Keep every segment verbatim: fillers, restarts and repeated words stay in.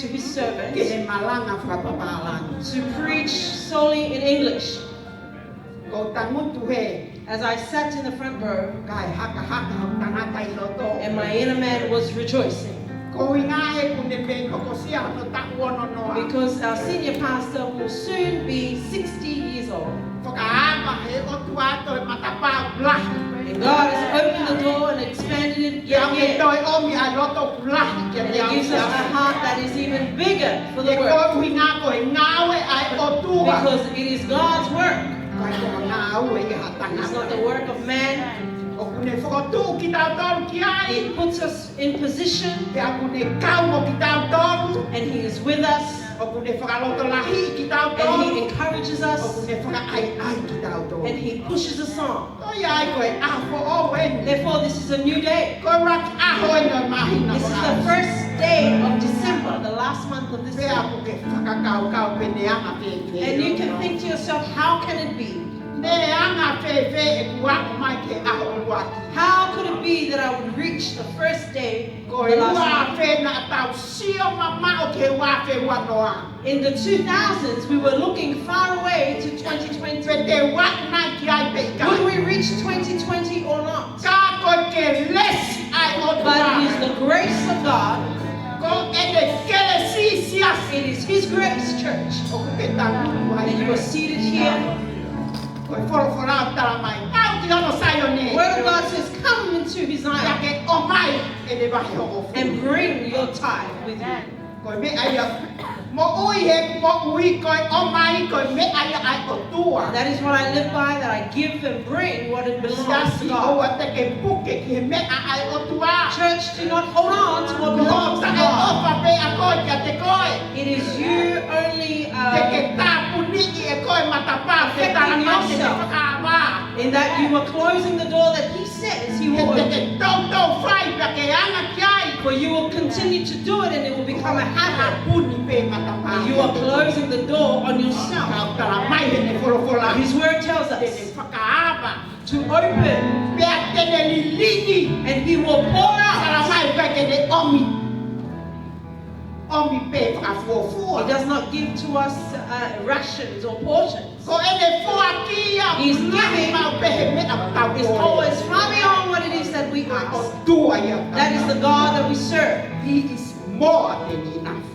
to his servants, ke ne malanga fakapapālangi, to preach solely in English. Ko u tangutu hē, as I sat in the front row, kae hakahaka hoku tangata ʻi loto. And my inner man was rejoicing. Ko e ʻuhinga he kuo ne pē hokosia hono taʻu ono noa. Because our senior pastor will soon be sixty years old. Fakaava ʻe he ʻOtua ʻa e matapā ʻoku lahi. And God has opened the door and expanded it yet again. Pea ʻoku ne toe ʻomi ʻa e loto ʻoku lahi kiate au. And he gives us a heart that is even bigger for the work. He ko e ʻuhinga ko e ngāue ʻa e ʻOtua. Because it is God's work. ʻIkai ko e ngāue ia ʻa ha tangata. It's not the work of man. ʻOku ne fokotuʻu kitautolu ki ai. He puts us in position. Pea ʻoku ne kau mo kitautolu. And he is with us. ʻOku ne fakalotolahiʻi kitautolu. And he encourages us. ʻOku ne fakaʻaiʻai kitautolu. And he pushes us on. Ko ia ai ko e ʻaho foʻou eni. Therefore, this is a new day. Ko e ʻuluaki ʻaho eni ʻo e māhina. This is the first day of December, the last month of this year. Pea ʻoku ke fakakaukau pe ne anga fēfē. And you can think to yourself, "How can it be?" Ne anga fēfē ʻeku aʻu mai ki he ʻaho ʻuluaki? How could it be that I would reach the first day of the last month? Ko e ua afe naʻa tau sio mamaʻo ki he ua afe ua noa. In the two thousands, we were looking far away to twenty twenty. Pe te u aʻu nai ki ai pe ʻikai. Would we reach twenty twenty or not? Ka ko e kelesi ʻa e ʻOtua. But it is the grace of God. Ko ʻene kelesi siasi. It is His grace, church. ʻOku ke tangutu ai. And you are seated here. Ko e folofola ʻoku tala mai, haʻu ki hono Saione. The word of God says, "Come into his Zion." Pea ke ʻomai ʻene vahe hongofulu. And bring your tithe with you. Ko e meʻa ia, moʻui he moʻui ko e ʻomai ko e meʻa ia ʻa e ʻOtua. That is what I live by, that I give and bring what it belongs to God. Siasi, ʻoua te ke puke ki he meʻa ʻa e ʻOtua. Church, do not hold on to what belongs to God. Ko hoʻo taʻeʻofa pē ʻa koe kiate koe. It is you only, uh, Te ke tāpuniʻi ʻe koe matapā, te affecting yourself. Tala mai te ke fakaava. In that you are closing the door that He says He will open. He te ke toutou fai pea ke anga ki ai. For you will continue to do it and it will become a habit. Tāpuni pē matapā. You are closing the door on yourself. Ka ʻoku tala mai heʻene folofola. His word tells us. Te ne fakaava. To open. Pea te ne lilingi. And He will pour out. Tala mai pē ke ne ʻomi. ʻOmi pē fakafuofua. He does not give to us, uh, rations or portions. Ko ʻene foaki ia, He's giving, maʻu pē he meʻa ʻoku tau kole. Is always far beyond what it is that we ask. ʻOtua ia. That is the God that we serve. He is more than enough.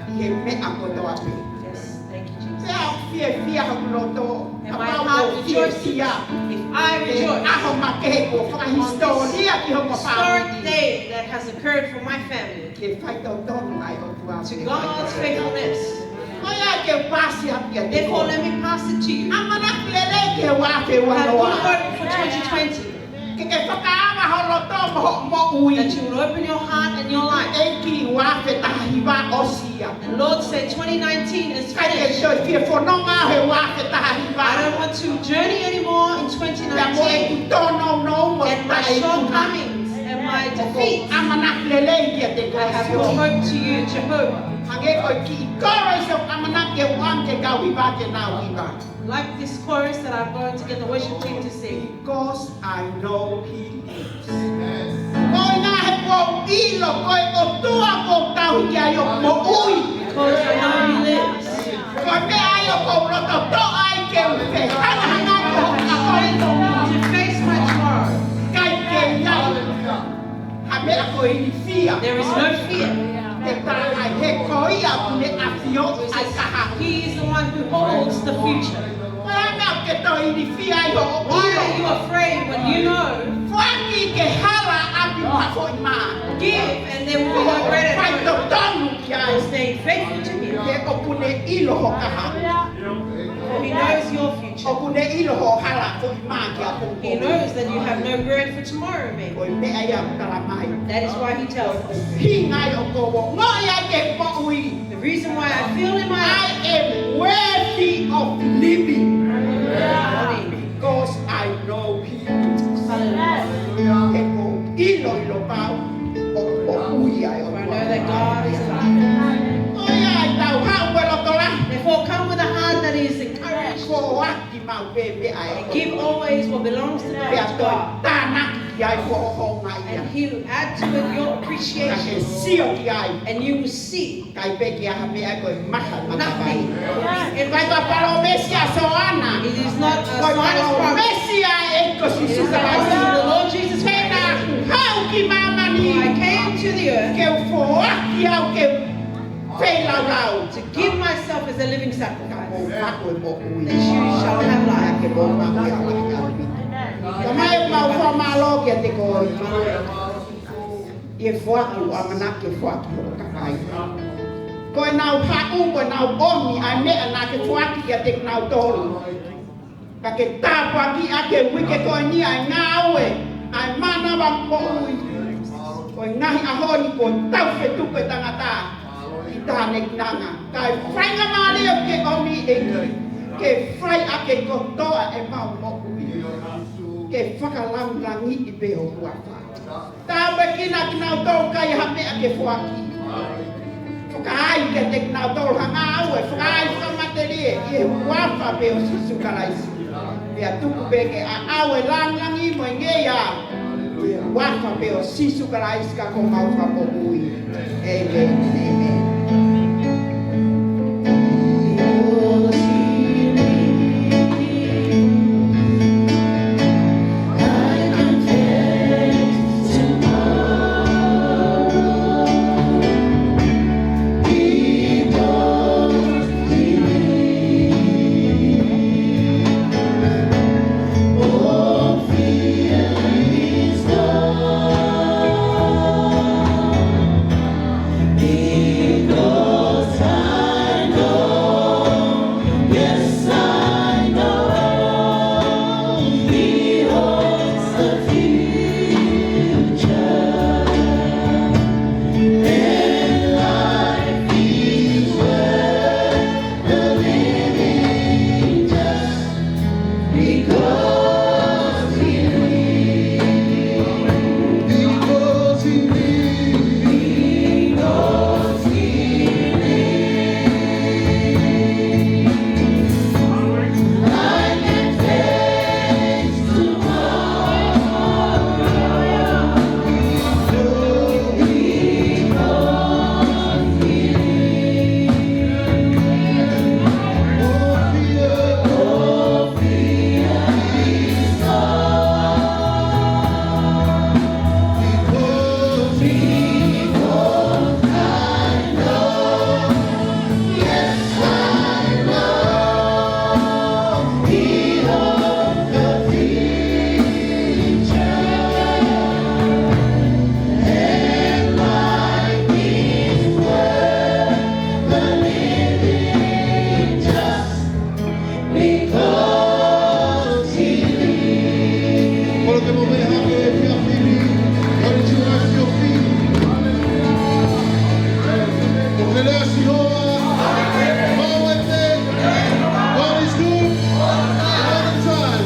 ʻI he meʻa kotoa pē. Yes, thank you, Jesus. Pea ʻoku fiefia hoku loto. And my heart rejoices if I rejoice. Kapau ʻoku fiefia. He ʻaho makehe kuo fakahisitōlia ki hoku fāmili. On this historic day that has occurred for my family. Ke faitotonu ʻa e ʻOtua. To God's faithfulness. Ko ia ke u pasi atu kiate koe. Therefore, let me pass it to you. ʻAmanaki lelei ki he ua afe ua noa. Have good hope for twenty twenty. Ke ke fakaava ho loto mo hoʻo moʻui. That you will open your heart and your life. ʻEiki, ua afe taha hiva ʻosi ia. The Lord said twenty nineteen is finished. ʻIkai ke toe fie fononga he ua afe taha hiva. I don't want to journey anymore in twenty nineteen. Pea mo ʻeku tōnounou mo taʻeʻuna. And my shortcomings and my defeats. ʻAmanaki lelei kiate koe. I have good hope to you, Jehovah. Hangē ko e kiʻi kolosi ʻoku ʻamanaki ke u ʻoange ki he kau hiva ke nau hiva. Like this chorus that I'm going to get the worship team to sing. Because I know He lives. Ko e ʻuhinga he kuo u ʻilo ko e ʻOtua ʻoku ou tauhi ki ai ʻoku moʻui. Because I know He lives. Ko e meʻa ia ʻoku ou loto toʻa ai ke u fehangahangai mo hoku ʻaho. To face my tomorrow. ʻIkai ke ʻi ai ha meʻa ko e ilifia. There is no fear. Te tala ai he ko ia ʻoku ne ʻafioʻi ʻa e kahaʻu. He is the one who holds the future. Ko e hā e meʻa ʻoku ke toe ilifia ai hoʻo ʻilo? Why are you afraid when you know? Foaki ke hala ʻapi mo ha foʻi mā. Give and there will be no greater. Faitotonu ki ai. Stay faithful to Him. He ʻoku ne ʻilo ho kahaʻu. For He knows your future. ʻOku ne ʻilo ho hala foʻi mā ki a koe. He knows that you have no bread for tomorrow, maybe. Ko e meʻa ia ʻoku tala mai. That is why He tells us. ʻUhinga ia ʻoku ou ongoʻi ai ke moʻui. The reason why I feel in my I am worthy of living. Because I know He lives. Hallelujah. He ʻoku ou ʻilo ʻilo pau ʻoku moʻui ai ʻOtua. I know that God is alive. Ko ia ai tau haʻu mo e loto lahi. Therefore, come with a heart that is encouraged. Foaki maʻu pē meʻa ʻe ʻOtua. And give always what belongs to God. Pea toe tānaki ʻI ai ko hoʻo houngaʻia. And he'll add to it your appreciation. Ka ke sio ki ai. And you will see. ʻIkai pē ke ʻi ai ha meʻa ko e maha matakai. Nothing. Vai ka palōmesi ʻa Soana. It is not a sign of progress. Ko e palōmesi ʻa e ʻEiki ko Sīsū Kalaisi. It is the promise of the Lord Jesus Christ. He naʻa ku haʻu ki māmani. I came to the earth. Ke u foaki au ke feilaulau. To give myself as a living sacrifice. Ka mou maʻu e moʻui. That you shall have life. Ke mou maʻu e moʻui. Tamai, mau fakamālō kiate koe. ʻI he foaki ʻoku ʻamanaki ke foaki hoʻo kakai. Ko ʻenau haʻu, ko ʻenau ʻomi ʻa e meʻa naʻa ke foaki kiate kinautolu. Ka ke tāpuakiʻi ʻaki e uike ko eni ʻa e ngāue, ʻa e mānava moʻui. Ko e ngaahi ʻaho ni kuo tau fetuku e tangata ki tānekinanga. Kae faingamālie ke ʻomi ʻEiki, ke fai ʻaki kotoa ʻemau moʻui. Ke fakalāngilangiʻi pē ho huafa. Tāpuekina kinautolu ʻikai ha meʻa ke foaki. Fakaai kiate kinautolu ha ngāue, fakaai fakamatelie ʻi he huafa pē ʻo Sīsū Kalaisi. Pea tuku pē ke ʻaʻau e lāngilangi mo e ngeia ʻi he huafa pē ʻo Sīsū Kalaisi ko homau Fakamoʻui. ʻĒmeni. ʻĒmeni. Because I know, yes, I know, He holds the future, and life is worth the living just because He lives. Because He lives. Because He lives. I can face tomorrow. Because He lives. Because He lives. Kole ke mou meʻa hake he efiafi ni. Why don't you ask your feet? ʻOku lelei ʻa Sihova. Mau ete. God is good. All the time.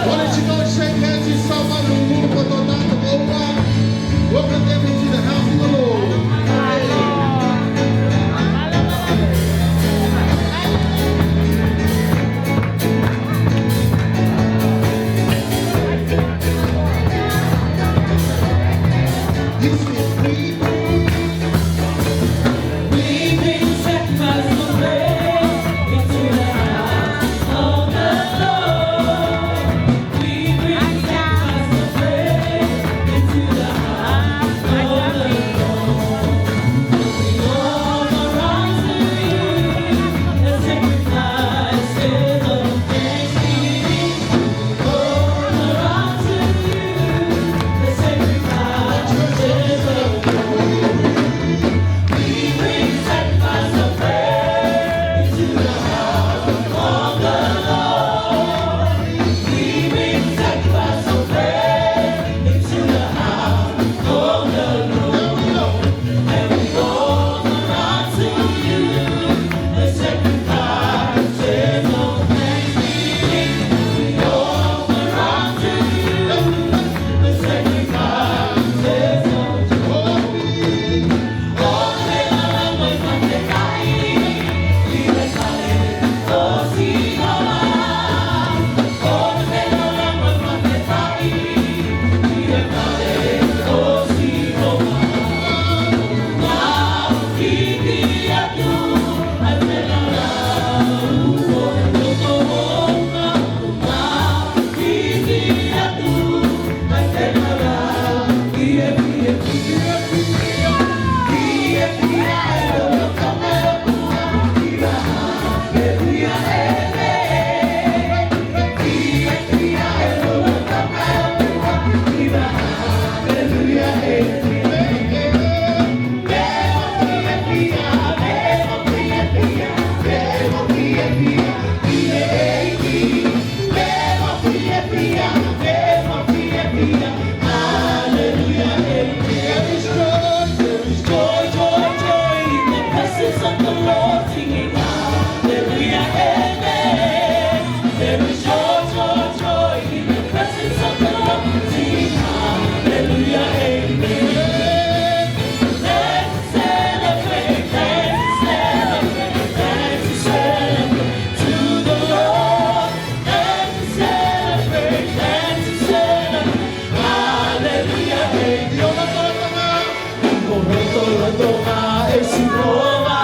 Why don't you go and shake hands with somebody who's moving for the Lord? Welcome them into the house of the Lord. This is we, we Of the Lord, singing hallelujah, amen. There is joy, joy, joy in the presence of the Lord, singing hallelujah, amen. Let's celebrate, let's celebrate, let's celebrate to the Lord. Let's celebrate, let's celebrate, hallelujah, amen. Ko hono lotolotonga ʻe Sihova.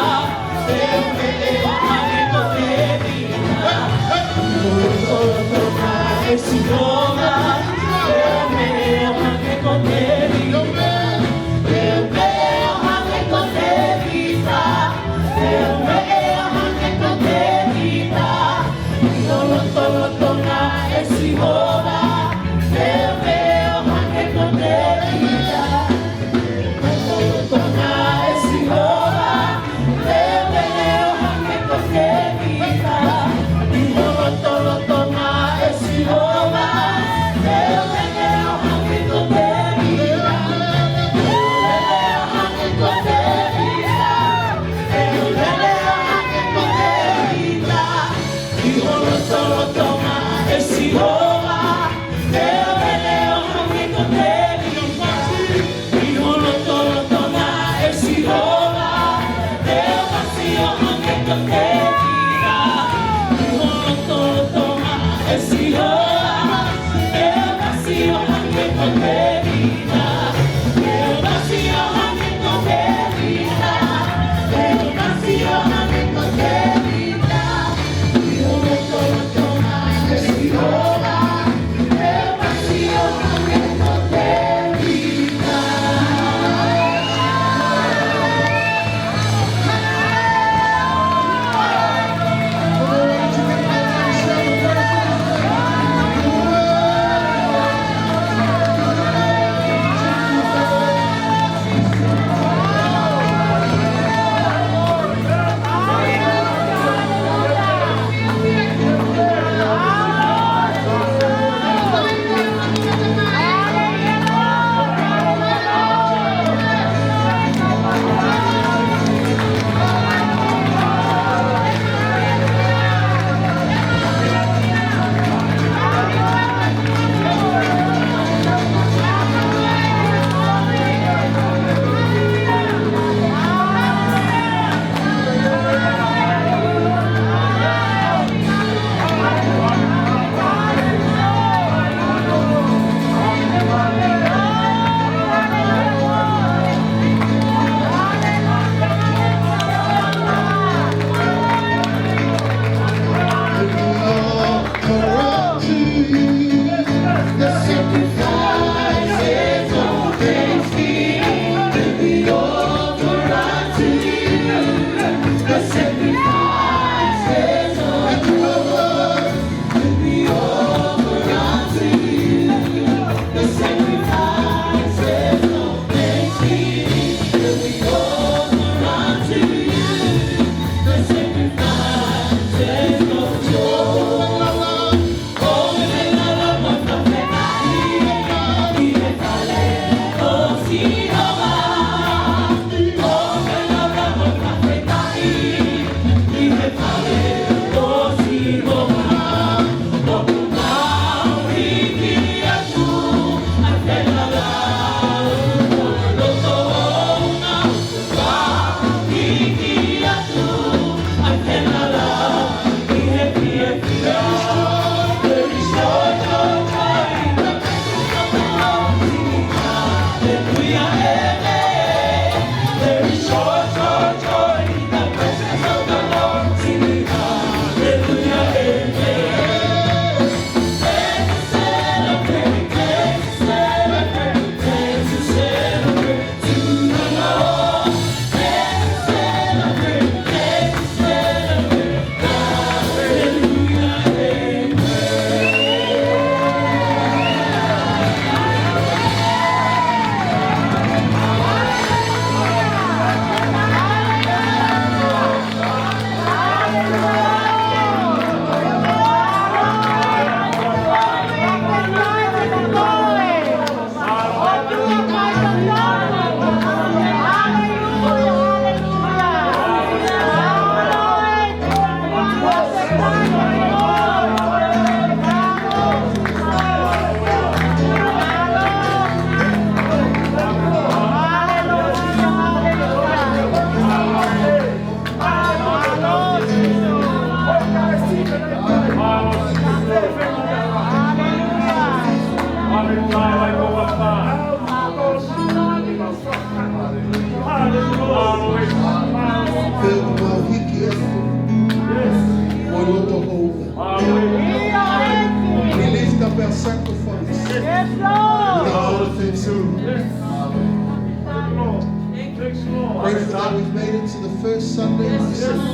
Into the first Sunday in December.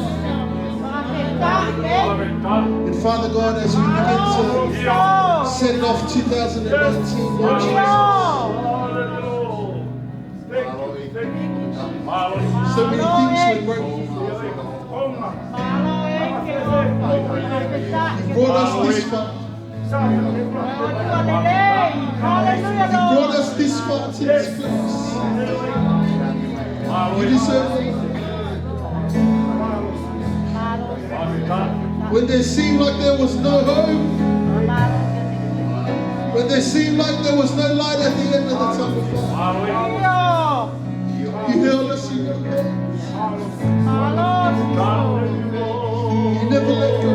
And Father God, as we begin to send off two thousand nineteen, Lord Jesus, so many things were broken. You brought us this far. You brought us this far to this place. You deserve it. When there seemed like there was no hope, when there seemed like there was no light at the end of the tunnel, you held us in your hand. You never let go.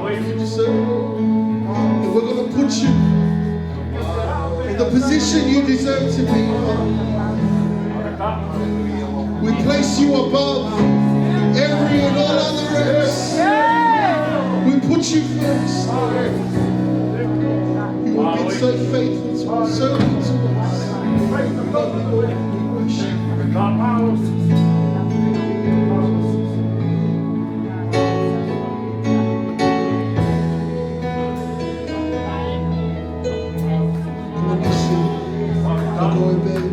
You deserve it. And we're going to put you in the position you deserve to be. We place you above every and all other rest. We put you first. You have been so faithful to us, so good to us. We love you, Lord. We worship you. Come on, let's sing. Go, baby.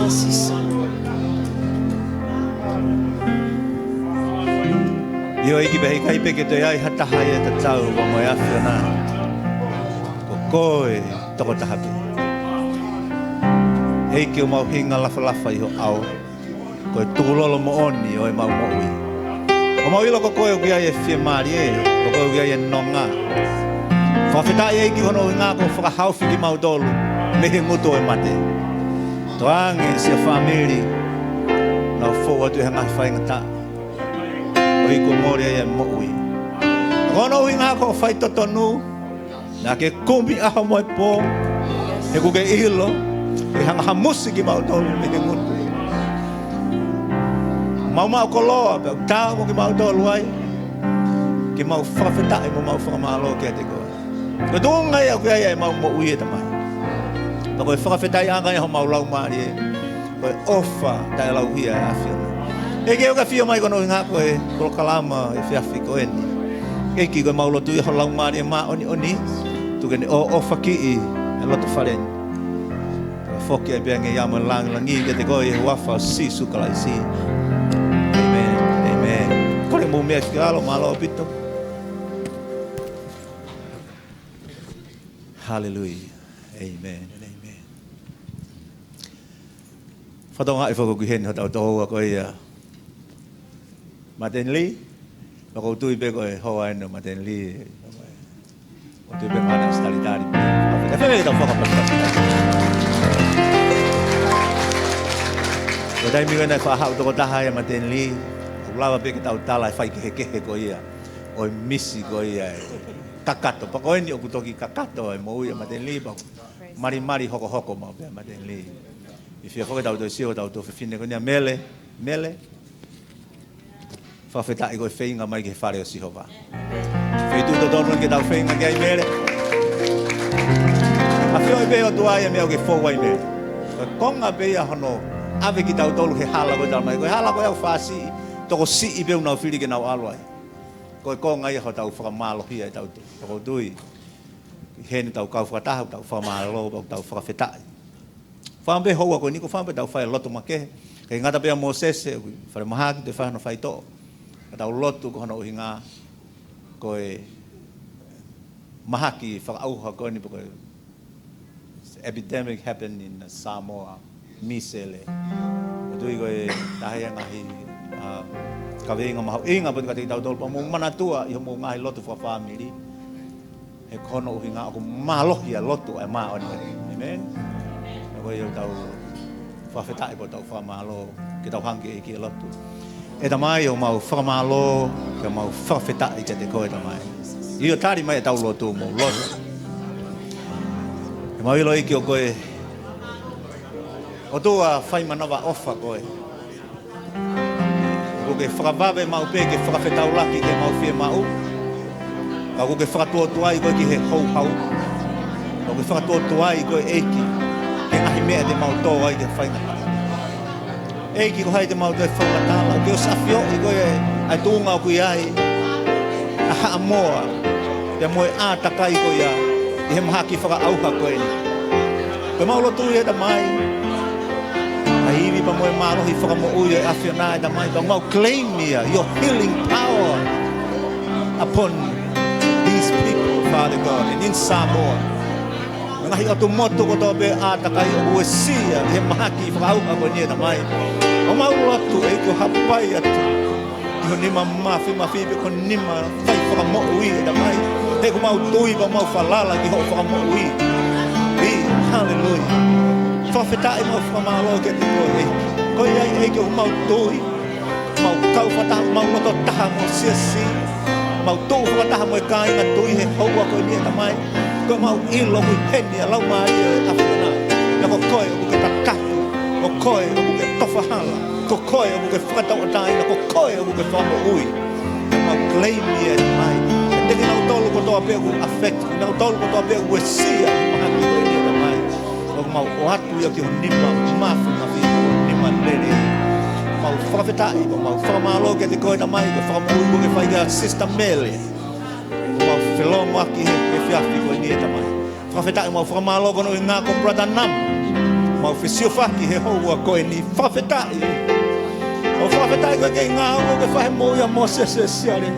Sīsū. ʻIo ʻEiki, pea heʻikai pē ke toe ai ha taha ia tatau pea mo e ʻAfiona. Ko koe tokotaha pē. ʻEiki, ʻoku mau hinga lafalafa ʻi ho ʻao. Ko e tukulolo moʻoni ʻo ʻemau moʻui. ʻOku mau ʻilo ko koe ʻoku ʻi ai e fiemālie, ko koe ʻoku ʻi ai e nonga. Fakafetaʻi ʻEiki hono ʻuhinga kuo fakahaofi kimautolu mei he ngutu ʻo e mate. Tokange siʻa fāmili, nau fou atu he ngaahi faingataʻa. ʻOku mole ai e moʻui. Ko hono ʻuhinga ko e faitotonu, naʻa ke kumi ʻaho mo e pō, he ʻoku ke ʻilo, ʻe hanga ʻo hamusi kimautolu mei he ngutu. Mau maʻu koloa, pea ʻoku taau mo kimautolu ai, ke mau fakafetaʻi mo mau fakamālō kiate koe. Ko e tuʻunga ia ʻoku ʻi ai ʻemau moʻui ʻe Tamai. Pea ko e fakafetaʻiʻanga ia homau laumālie. Ko e ʻofa taʻelauhia ʻa e ʻAfiona. ʻEiki, ʻoku ke ʻafio mai ko hono ʻuhinga ko e polokalama efiafi ko eni. ʻEiki, ko ʻemau lotu ia ho Laumālie Māʻoniʻoni. Tuku ke ne ʻoʻofakiʻi e loto fale ni. Pea foki ai pē ʻa e ngeia mo e lāngilangi kiate koe ʻi he huafa ʻo Sīsū Kalaisi. ʻĒmeni. ʻĒmeni. Kole mou meʻa ki lalo, mālō ʻaupito. Haleluia. ʻĒmeni. ʻĒmeni. Fakatokangaʻi foki ʻoku ʻi heni hotau tokoua ko ia Matenili. Pea ʻoku ou tui pē ko e hoa eni ʻo Matenili. ʻOku ou tui pē ko ʻene ʻosi talitali pē. Ka fēfē tau fakapapau. Ko e taimi ko ē naʻe faʻa haʻu tokotaha ia Matenili, ʻoku lava pē ke tau tala e faikehekehe ko ia ʻo e misi ko ia e kakato. Pea ko eni ʻoku toki kakato e moʻui ʻa Matenili, pea malimali hokohoko maʻu pē ʻa Matenili. ʻI fē foki tau toe sio, tau tuofefine ko eni ʻa Mele. Mele. Fakafetaʻi ko e feinga mai ki he fale ʻo Sihova. Feituʻu totonu ke tau feinga ki ai Mele. ʻAfioʻi pē ʻe he ʻOtua ia e meʻa ʻoku ke fou ai Mele. Ko e konga pē ia hono ʻave kitautolu he hala ko ē ʻoku tala mai. Ko e hala ko ē ʻoku fāsiʻi, tokosiʻi pē ʻoku nau fili ke nau ʻalu ai. Ko e konga ia hotau fakamālohia ʻetau tui. ʻOku ou tui ʻi heni tau kau fakataha, tau fakamālō, tau fakafetaʻi. Fāmili houa ko eni, ko fāmili tau fai lotu makehe. Ka ʻi he ngata pē ʻa Mōsese, ʻoku falemahaki, te fai hono faitoʻo. Ka tau lotu ko hono ʻuhinga, ko e mahaki fakaʻauha ko eni pe ko e epidemic happened in Samoa, misele. ʻOku ou tui ko e taha ia e ngaahi, ʻa, kaveinga mahuʻinga, poti ka te kitautolu pea mou manatua ʻi hoʻomou ngaahi lotu fakafāmili. He ko hono ʻuhinga ʻoku mālohi ʻa e lotu ʻa e māʻoniʻoni. ʻĒmeni. Pea ko ia ʻoku tau fakafetaʻi pea tau fakamālō ke tau hanga ki he ʻEiki ʻi he lotu. ʻE Tamai, ʻoku mau fakamālō, pea mau fakafetaʻi kiate koe Tamai. ʻIo, tali mai ʻetau lotu, mou lotu. ʻOku mau ʻilo ʻEiki ʻoku ke ʻOtua fai manavaʻofa koe. ʻOku ke fakavave maʻu pē ke fakafetaulaki ki heʻemau fiemaʻu. Ka ʻoku ke fakatuotuai koe ki he houhau. ʻOku ke fakatuotuai koe ʻEiki ki he ngaahi meʻa te mau tō ai ki he faingataʻa. ʻEiki, ko hai te mau toe fakamatala, ʻoku ke ʻosi ʻafioʻi koe ʻa e tuʻunga ʻoku ʻi ai ʻa Haʻamoa, pea mo e ʻātakai ko ia ʻi he mahaki fakaʻauha ko eni. Ko ʻemau lotu ia Tamai, ʻa e ivi pea mo e mālohi fakamoʻui ʻa e ʻAfiona ʻe Tamai, pea mau claim ia, your healing power upon these people, Father God, and in Samoa. Ngaahi ʻotu motu kotoa pē ʻātakai ʻoku uesia ʻi he mahaki fakaʻauha ko eni ʻe Tamai. ʻOku mau lotu ʻEiki ʻo hapai atu ki ho nima mafimafi pea ko ho nima fai fakamoʻui ʻe Tamai. He ʻoku mau tui pea mau falala ki hoʻo fakamoʻui. ʻĒ, haleluia. Fakafetaʻi mau fakamālō kiate koe ʻEiki. Ko ia ʻEiki ʻoku mau tui. Mau kau fakataha, mau loto taha mo siasi. Mau tuʻu fakataha mo e kāinga tui he houa ko eni ʻe Tamai. Ko ʻemau ʻilo ʻoku ʻi heni ʻa e Laumālie ʻo e ʻAfiona. Pea ko koe ʻoku ke tatafu. Ko koe ʻoku ke tofa hala. Ko koe ʻoku ke fakatauʻatāina. Ko koe ʻoku ke fakamoʻui. Mau claim ia ʻe Tamai. Kiate kinautolu kotoa pē ʻoku affect. Kinautolu kotoa pē ʻoku uesia ʻi he mahaki ko eni ʻe Tamai. ʻOku mau ʻoatu ia ki ho nima mafimafi, ho nima lelei. Mau fakafetaʻi, mau fakamālō kiate koe Tamai, ko e fakamoʻui kuo ke fai kia Sister Mele. Mau felōngoaki he, he efiafi ko eni ʻe Tamai. Fakafetaʻi, mau fakamālō koeʻuhi ko Brother Nam. Mau fesiofaki he houa ko eni, fakafetaʻi. ʻOku fakafetaʻi ko e kei ngāue ʻoku ke fai he moʻui ʻa Mōsese Siale.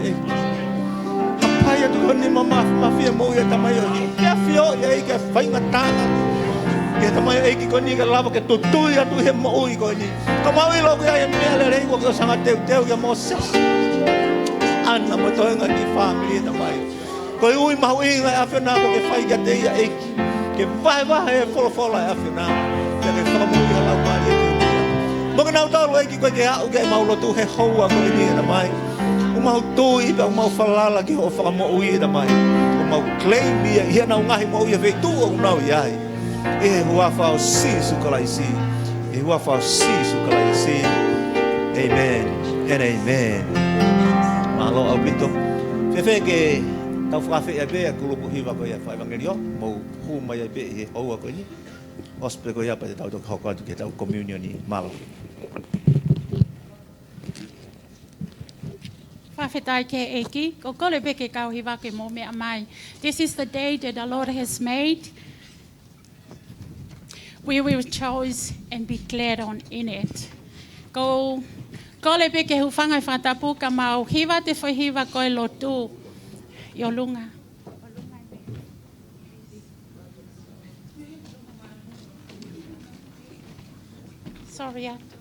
Hapai atu ko eni mo ma, mafi e moʻui ʻa e tamaioʻeiki. Ke afioʻi ʻEiki e faingataʻa ʻa e tamaioʻeiki ko eni ke lava ke tutui atu he moʻui ko eni. Ka mau ʻilo ʻoku ʻi ai e meʻa lelei ʻoku ke ʻosi hanga teuteu kia Mōsese. ʻAna mo e toenga ki he fāmili ʻa e tamai. Ko e ui mahuʻinga ʻa e ʻAfiona ʻoku ke fai kiate ia ʻEiki. Ke vahevahe e folofola ʻa e ʻAfiona. Pea ke fakamoʻui ha laumālie ke ukia. Mo kinautolu ʻEiki ʻoku ke aʻu ke mau lotu he houa ko eni ʻe tamai. ʻOku mau tui pea ʻoku mau falala ki hoʻo fakamoʻui ʻe tamai. ʻOku mau claim ia ʻi heʻenau ngaahi moʻui he feituʻu ʻoku nau ʻi ai. ʻI he huafa ʻo Sīsū Kalaisi. ʻI he huafa ʻo Sīsū Kalaisi. Amen and amen. Mālō ʻaupito. Fēfē ke tau fakafeʻiloaki pē ʻa e kulupu hiva ko ia fai ʻevangeliō, mou hū mai ai pē ʻi he houa ko eni. ʻOsi pē ko ia pea te tau toki hoko atu ki heʻetau komiunioni. Mālō. Fakafetaʻi ki he ʻEiki, ʻoku ou kole pē ke kau hiva ke mou meʻa mai. This is the day that the Lord has made. We will rejoice and be glad on in it. ʻOku ou kole pē ke hūfanga he fakatapu ka mau hiva atu e foʻi hiva ko e lotu. ʻI ʻolunga. Sorry, atu.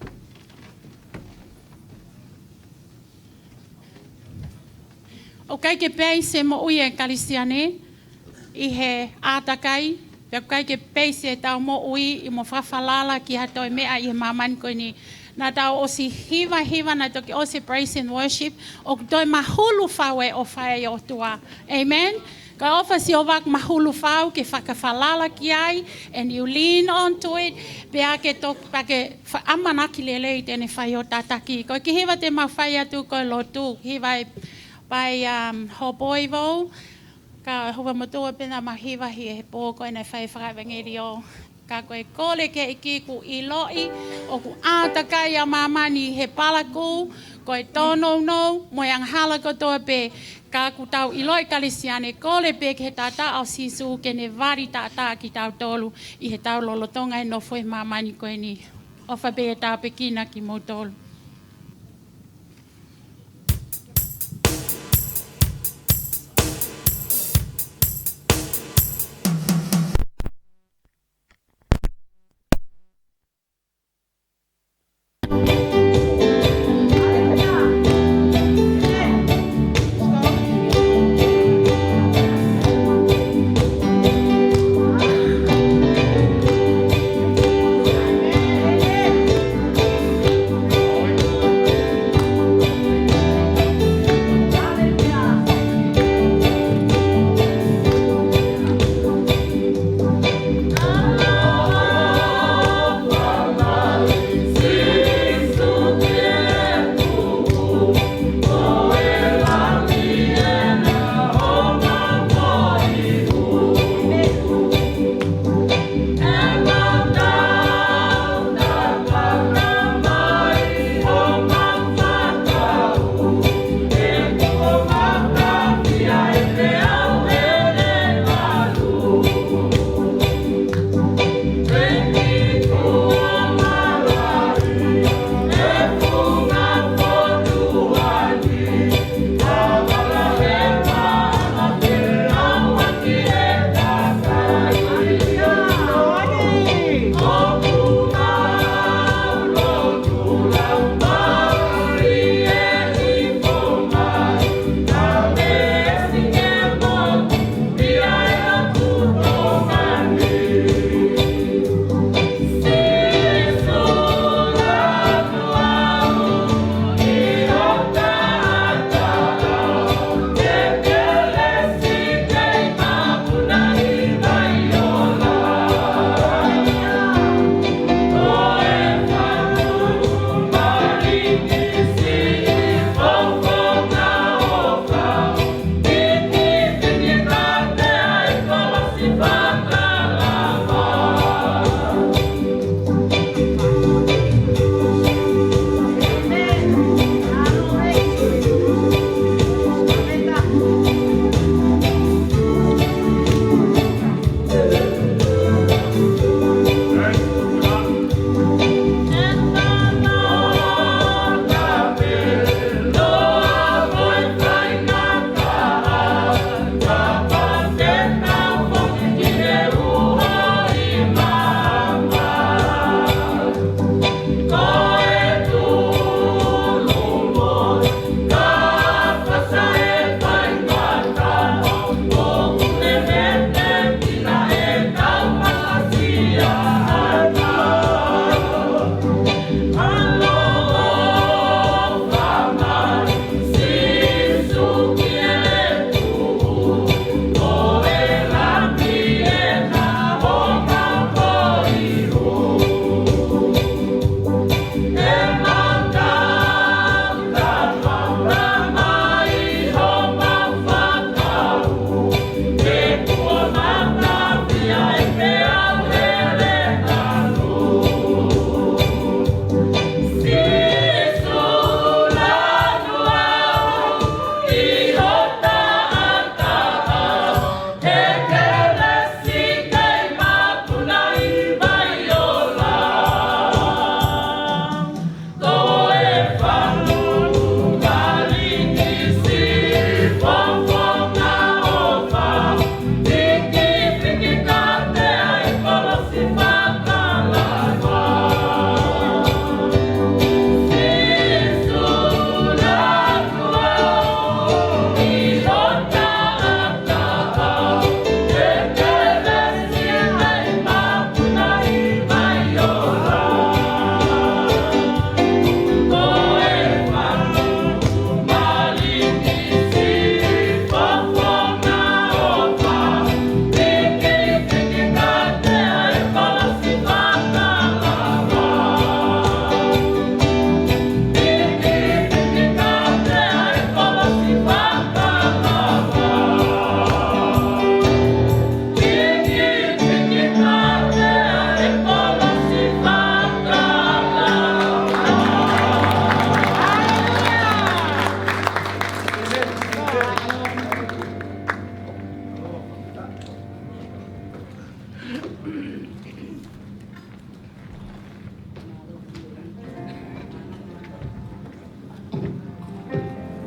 ʻOku ʻikai ke peisi e moʻui ʻa e Kalisitiane ʻi he ʻātakai, pea ʻoku ʻikai ke peisi ʻetau moʻui ʻi hoʻomo fakafalala ki ha toe meʻa ʻi he māmani ko eni. Naʻa tau ʻosi hiva, hiva, naʻe toki ʻosi praise and worship, ʻoku toe mahulu fau e ʻofa ʻa e ʻOtua. Amen? Ko e ʻofa ʻa Sihova ʻoku mahulu fau ke fakafalala ki ai, and you lean onto it, pea ke tok-, pea ke fa-, ʻamanaki lelei te ne fai hoʻo tataki. Ko e kiʻi hiva te mau fai atu ko e lotu, hiva ʻe pai, um, Hopoivou, ka huva motua pē naʻa mau hiva ʻi he pō ko ē naʻe fai e fakaʻevangeliō. Ka ko e kole ki he ʻEiki ʻoku ʻiloʻi, ʻoku ʻātakai ʻa māmani he palakū, ko e tōnounou, mo e angahala kotoa pē, ka ʻoku tau ʻiloʻi Kalisitiane, kole pē ki he taʻataʻa ʻo Sīsū ke ne vali taʻataʻa kitautolu ʻi heʻetau lolotonga e nofo he māmani ko eni. ʻOfa pē ʻe tāpuekina kimoutolu.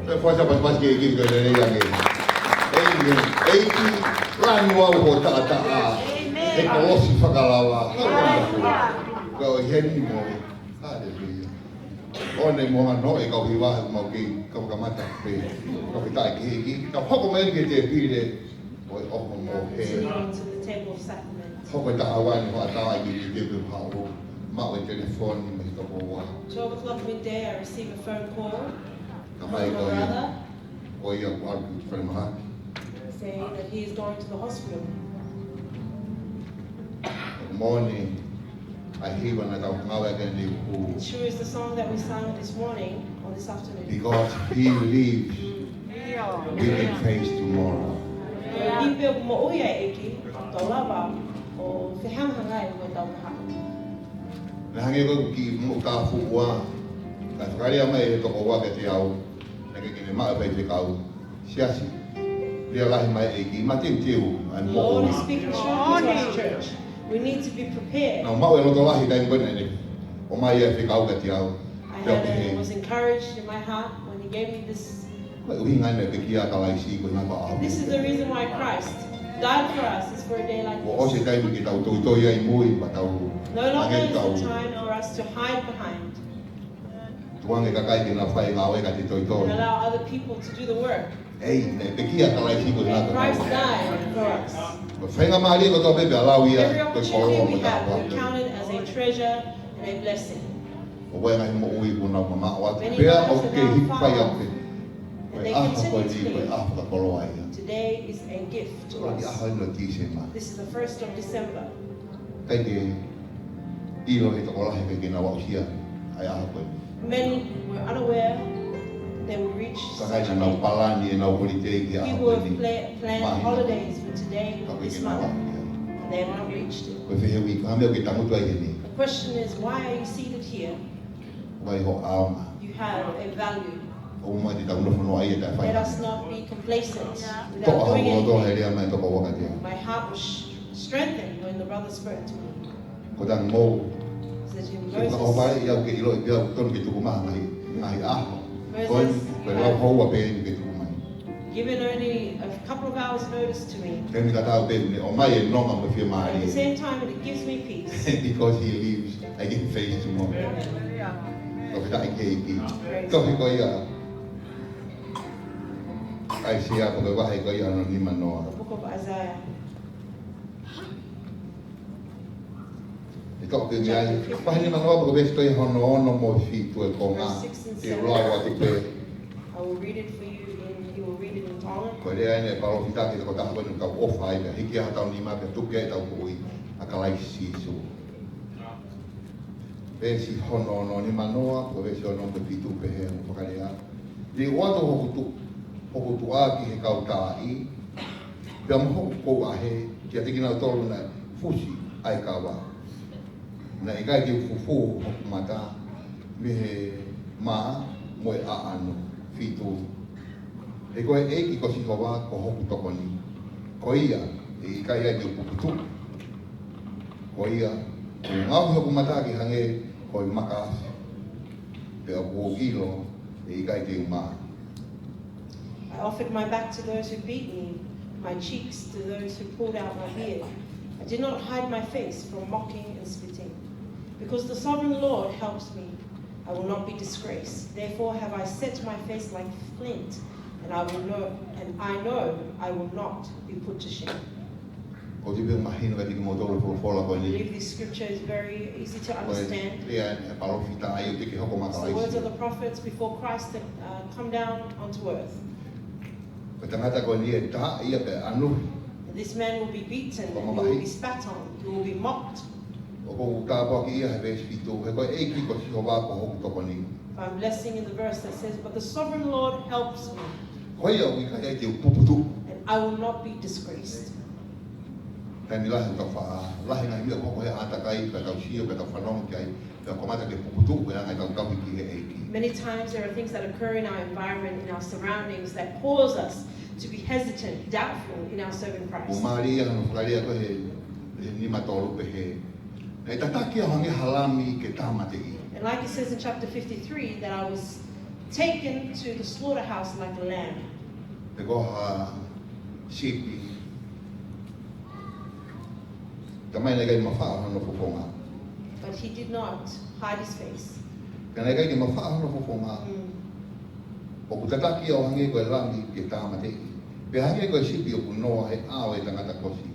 Fakaʻosi ʻa e pasipasi ki he ʻEiki, ko e lelei ange. ʻEiki, ʻEiki, lanu au ho taʻataʻa. ʻĒmeni. He kolosi fakalava. Haleluia. Ko e heni mo. Haleluia. ʻOku ne mo ngano e kau hiva he mau kei kau kamata pē. Kau ki taʻe ki he ʻEiki. Kau hoko mai ki he tēpile. ʻO e ʻoho mo he. Sitting to the table of sacrament. Hoko e taha ua ni hoʻatā ki he tēpile haʻu. Maʻu e telefoni mei he tokoua. Twelve o'clock midday, I receive a phone call. Ka mai ko ia, ko ia kuo ʻalu ki falemahaki. Saying that he is going to the hospital. Moʻoni, ʻa e hiva naʻa tau ngāueʻaki ʻanenai. It sure is the song that we sang this morning, or this afternoon. Because he lives, we can face tomorrow. Ko e nipe ʻoku moʻui ʻa e ʻEiki, tau lava ʻo fehangahangai mo ʻetau kahaʻu. Naʻe hangē ko e kiʻi moʻutāfuʻua, naʻe fakalea mai ʻe he tokoua kiate au, naʻe ʻikai ke ne maʻu e faifekau. Siasi, lea lahi mai e ʻEiki, mateuteu ʻa e moʻui. The Lord is speaking strongly to us, church. We need to be prepared. Naʻa ku maʻu e loto lahi taimi ko ē naʻe ʻomai e fekau kiate au. I had a, was encouraged in my heart when he gave me this. Ko e ʻuhinga ia naʻe pekia ʻa Kalaisi ko e ʻuhinga ko e ʻaho. This is the reason why Christ died for us, is for a day like this. Kuo ʻosi e taimi ke tau toitoi ai mui, pea tau. No longer is the time for us to hide behind. Tuku ange kakai ke nau fai e ngāue ka te toitoi. And allow other people to do the work. ʻEi, naʻe pekia ʻa Kalaisi ko e ʻuhinga ko e ʻaho. Christ died for us. Ko e faingamālie kotoa pē pea lau ia ko e koloa mo e tāpuaki. Every opportunity we have, we count it as a treasure and a blessing. ʻOku ʻi ai e ngaahi moʻui kuo nau mamaʻo atu. Many lives have now failed. Pea ʻoku kei hiki fai atu pē. And they continue to live. Ko e ʻaho ko eni, ko e ʻaho fakakoloa ia. Today is a gift to us. Ko e ʻaho eni ʻo Tīsema. This is the first of December. ʻIkai ke ʻilo ʻe he tokolahi ʻikai ke nau aʻusia ʻa e ʻaho ko eni. Many were unaware they would reach such a day. Ka ʻikai ke nau palani ʻenau holiday ki he ʻaho ko eni. People have pla-, planned holidays for today, this month. Māhina. Ka ʻoku ʻikai ke nau aʻu ki ai. And they have not reached it. Ko e fehuʻi, ko e hā e meʻa ʻoku ke tangutu ai heni? The question is, why are you seated here? ʻOku ʻi ai ho ʻaonga. You have a value. ʻOua te tau nofo noa ʻi he taʻe fai ha meʻa. Let us not be complacent without doing anything. Toʻa hoku loto he lea mai e tokoua kiate au. My heart was sh-, strengthened when the brother spoke to me. Ko Tangi Mou. Said to him, Moses, ʻoku ou fakaʻofa ʻi au ke ʻiloʻi pē au tonu ke tuku mai ha ngaahi, ngaahi ʻaho. Moses, ko e, ko e lau houa pē eni ke tuku mai. Given only a couple of hours notice to me. Taimi tatau pē ʻoku ne ʻomai e nonga mo e fiemālie. At the same time, it gives me peace. Because he lives, I can face tomorrow. Amen. Ko e fetaʻi ki he ʻEiki. Praise God. Tohi ko ia ʻa ʻAisea, ko e vahe ko ia hono nima noa. The book of Isaiah. ʻE toʻo pē mei ai. Chapter fifty. Vahe nima noa, ko e veesi ko ia hono ono mo e fitu e konga. Verse six and seven. Te u lau atu pē. I will read it for you in, he will read it in Tongan. Ko e lea eni ʻa e palōfita ki he tokotaha ko eni ʻoku tau ʻofa ai, pea hiki ai hotau nima pea tuku ai ʻetau moʻui, ʻa Kalaisi Sīsū. Veesi hono ono, nima noa, ko e veesi ono mo e fitu pehē hono fakalea. Liʻoa atu hoku tu-, hoku tuʻa ki he kau taaʻi, pea mo hoku kouʻahe, kiate kinautolu naʻe fusi ʻa e kava. Naʻe ʻikai ke u fufū hoku mata mei he mā mo e ʻaʻanu. Fitu. He ko e ʻEiki ko Sihova ko hoku tokoni. Ko ia ʻe ʻikai ai ke u puputuʻu. Ko ia, ʻoku ngaohi hoku mata ke hangē ko e maka afi. Pea ʻoku ou ʻilo ʻe ʻikai te u mā. I offered my back to those who beat me, my cheeks to those who pulled out my beard. I did not hide my face from mocking and spitting. Because the sovereign Lord helps me, I will not be disgraced. Therefore have I set my face like flint, and I will know, and I know I will not be put to shame. ʻOku ou tui pē ʻoku mahino kiate kimoutolu e folofola ko eni. I believe this scripture is very easy to understand. Ko e lea ʻa e palōfita ʻa ia ʻoku teʻeki hoko mai ʻa Kalaisi. It's the words of the prophets before Christ had, uh, come down onto earth. Ko e tangata ko eni ʻe taaʻi ia pea ʻanuhi. This man will be beaten, he will be spat on, he will be mocked. ʻOku ou tāpuakiʻi ia he veesi fitu, he ko e ʻEiki ko Sihova ko hoku tokoni. I'm blessing in the verse that says, "But the sovereign Lord helps me." Ko ia ʻoku ʻikai ai te u puputuʻu. And I will not be disgraced. Taimi lahi ʻoku tau faʻa, lahi ngaahi meʻa ʻoku hoko he ʻātakai, pea tau sio, pea tau fanongo ki ai, pea kamata ke puputuʻu e anga ʻetau tauhi ki he ʻEiki. Many times there are things that occur in our environment, in our surroundings, that cause us to be hesitant, doubtful in our serving Christ. ʻOku mālie hono fakalea ko ē he, he nima tolu pehē. Naʻe tataki au hangē ha lami ke tāmateʻi. And like it says in chapter fifty-three, that I was Taken to the slaughterhouse like a lamb. Pea ko ha sipi, talamai naʻe ʻikai mafaʻa hono fofonga. But he did not hide his face. Ka naʻe ʻikai ke mafaʻa hono fofonga. Mm. ʻOku tataki ia ʻo hangē ko e lami ke tāmateʻi. Pea hangē ko e sipi ʻoku noa he ʻao ʻo e tangata kosi.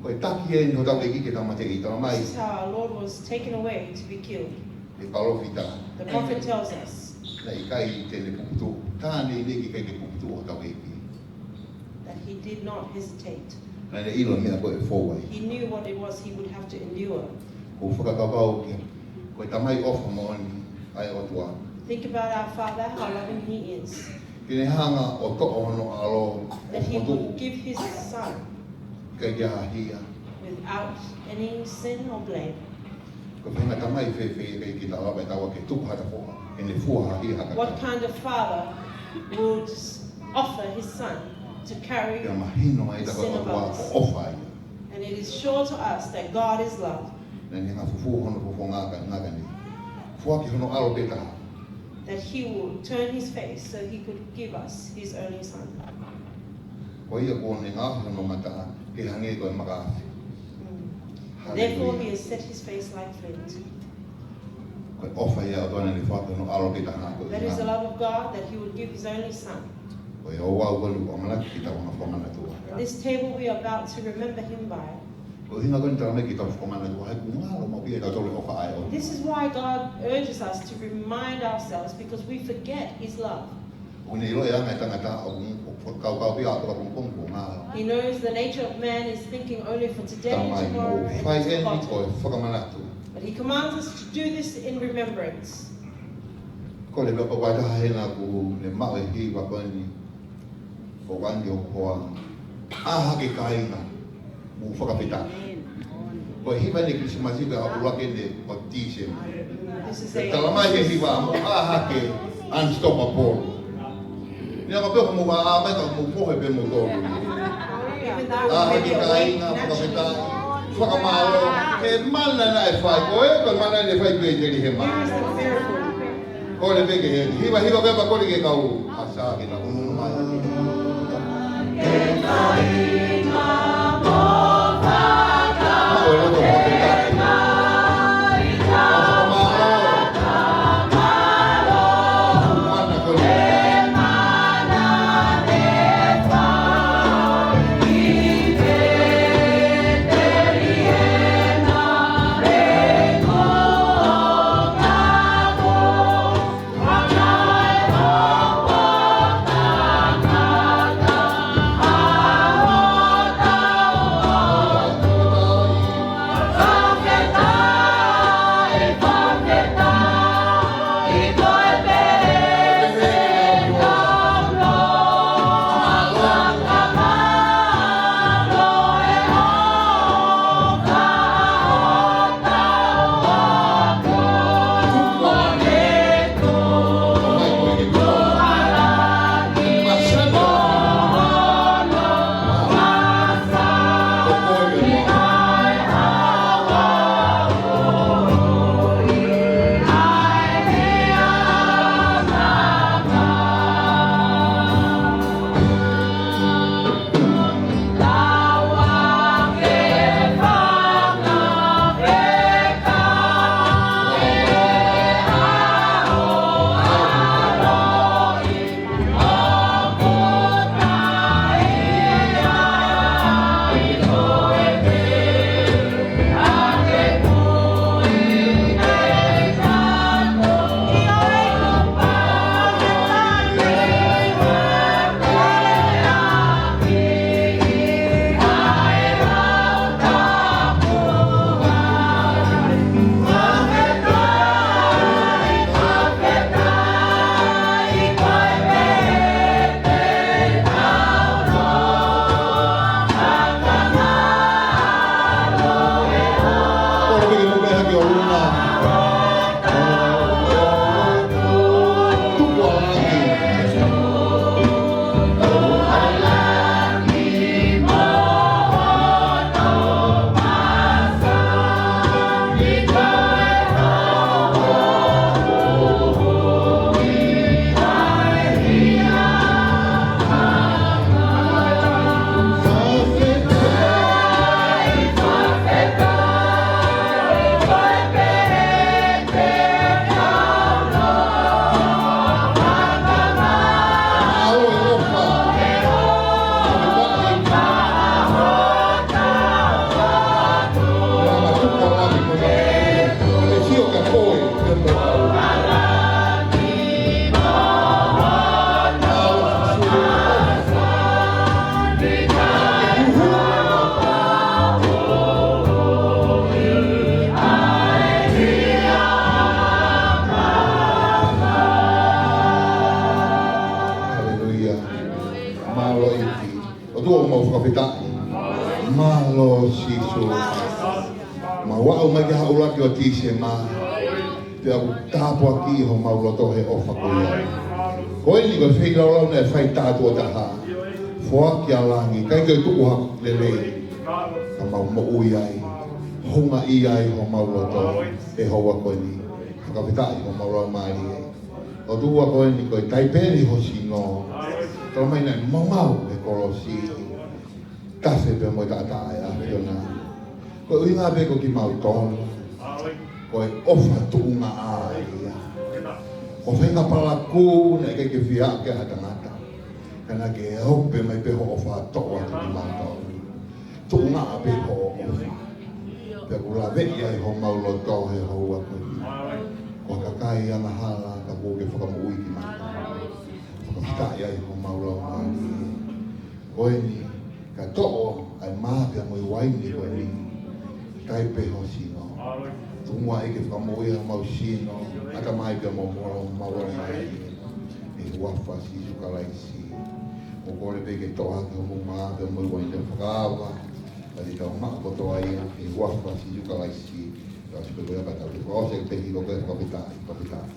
Ko e taki eni hotau ʻEiki ke tāmateʻi, talamai. This is how our Lord was taken away to be killed. ʻE palōfita. The prophet tells us. Naʻe ʻikai te ne puputuʻu. Tā ne ʻikai ke puputuʻu hotau ʻEiki. That he did not hesitate. Naʻa ne ʻilo e meʻa ko ē ʻe fou ai. He knew what it was he would have to endure. ʻOku ou fakakaukau ki he, ko e Tamai ʻofa moʻoni ʻa e ʻOtua. Think about our Father, how loving he is. Ke ne hanga ʻo toʻo hono ʻAlo. That he would give his Son. ʻIkai ke ʻi ai ha hia. Without any sin or blame. Ko e faʻahinga tamai fēfē ʻikai ke tau lava ʻe taua ke tuku ha tafoʻa, ʻene fua ha hia ha kakato. What kind of father would offer his son to carry the sin of others? Pea mahino ai ʻetau ʻOtua ko e ʻofa ia. And it is sure to us that God is love. Naʻa ne hanga ʻo fufū hono fofonga ka ngaka ni. Foaki hono ʻAlo pē taha. That he will turn his face so he could give us his only son. Ko ia kuo ne ngaohi hono mata ke hangē ko e maka afi. Mm. Haleluia. Therefore he has set his face like flint. Ko e ʻofa ia ʻa e ʻOtua naʻa ne foaki hono ʻAlo pē taha ko e. That is the love of God, that he would give his only son. Ko e ouau ko eni ʻoku ʻamanaki ke tau hanga ʻo fakamanatua. And this table we are about to remember him by. Ko e ʻuhinga ko eni talamai ke tau fakamanatua, he ʻoku ngalo maʻu pē ʻiate kitautolu e ʻofa ʻa e ʻOtua. This is why God urges us to remind ourselves, because we forget his love. ʻOku ne ʻilo e anga e tangata ʻoku, ʻoku fakakaukau pē ʻa e pongipongi kuo ngalo. He knows the nature of man is thinking only for today, tomorrow, and forgotten. Talamai ʻoku fai eni ko e fakamanatu. But he commands us to do this in remembrance. Ko e lepa ko e taha hena ʻoku ne maʻu e hiva ko eni. Ko e ʻuhinga ʻo e hoa. ʻĀ hake kāinga, mou fakafetaʻi. Ko e hiva eni ʻo e Kilisimasi pea ʻuluaki eni ʻo Tīsema. This is a. Talamai he hiva, mou ʻā hake, Unstoppable. Neongo pē ʻoku mou ʻā mai ka mou mohe pē moutolu. Even though we may be awake naturally. ʻĀ hake kāinga, fakafetaʻi, fakamālō. He mana naʻe fai, ko e, ko e mana naʻe fai ʻi Petelihema. Here is the miracle. Kole pē ke he, hiva, hiva pē pea kole ke kau. Asa ke na unu mai. Maʻu e loto fakafetaʻi. Asa ma. Mana kole. Haleluia. Mālō ʻEiki. ʻOtua, mau fakafetaʻi. Mālō Sīsū. Mau aʻu mai ki he ʻuluaki ʻo Tīsema. Pea ʻoku tāpuakiʻi homau loto he ʻofa ko ia. Ko eni ko e feilaulau naʻe fai taʻu ʻe taha. Foaki ʻa langi, ʻikai ke tuku ha lelei. Ka mau moʻui ai. Houngaʻia ai homau loto he houa ko eni. Fakafetaʻi homau laumālie. ʻOtua ko eni ko e taipeli ho sino. Tala mai naʻe maumau he kolosi. Tafe pea mo e taʻataʻa ʻa e ʻAfiona. Ko e ʻuhinga pē ko kimautolu. Ko e ʻofa tuʻungaʻa ia. Ko e feinga palakū naʻe ʻikai ke fie aʻu ki ai ha tangata. Ka naʻa ke ope mai pē ho ʻofa toʻo atu kimautolu. Tuʻungaʻa pē ho ʻofa. Pea ʻoku laveʻi ai homau loto he houa ko eni. Ko e kakai angahala ka kuo ke fakamoʻui kimautolu. Fakafetaʻi ai homau laumālie. Ko eni, ka toʻo ʻa e mā pea mo e uaine ko eni, kai pē ho sino. Tuku muʻa ʻEiki ke fakamoʻui homau sino, ʻatamai pea mo homau laumālie. ʻI he huafa ʻo Sīsū Kalaisi. ʻOku kole pē ke toʻo hake homau mā pea mo e uaine fakaava. Ka te tau maʻu kotoa ia ʻi he huafa ʻo Sīsū Kalaisi. Ka siko koe ka tau. Ko se te hilo koe fakafetaʻi, fakafetaʻi.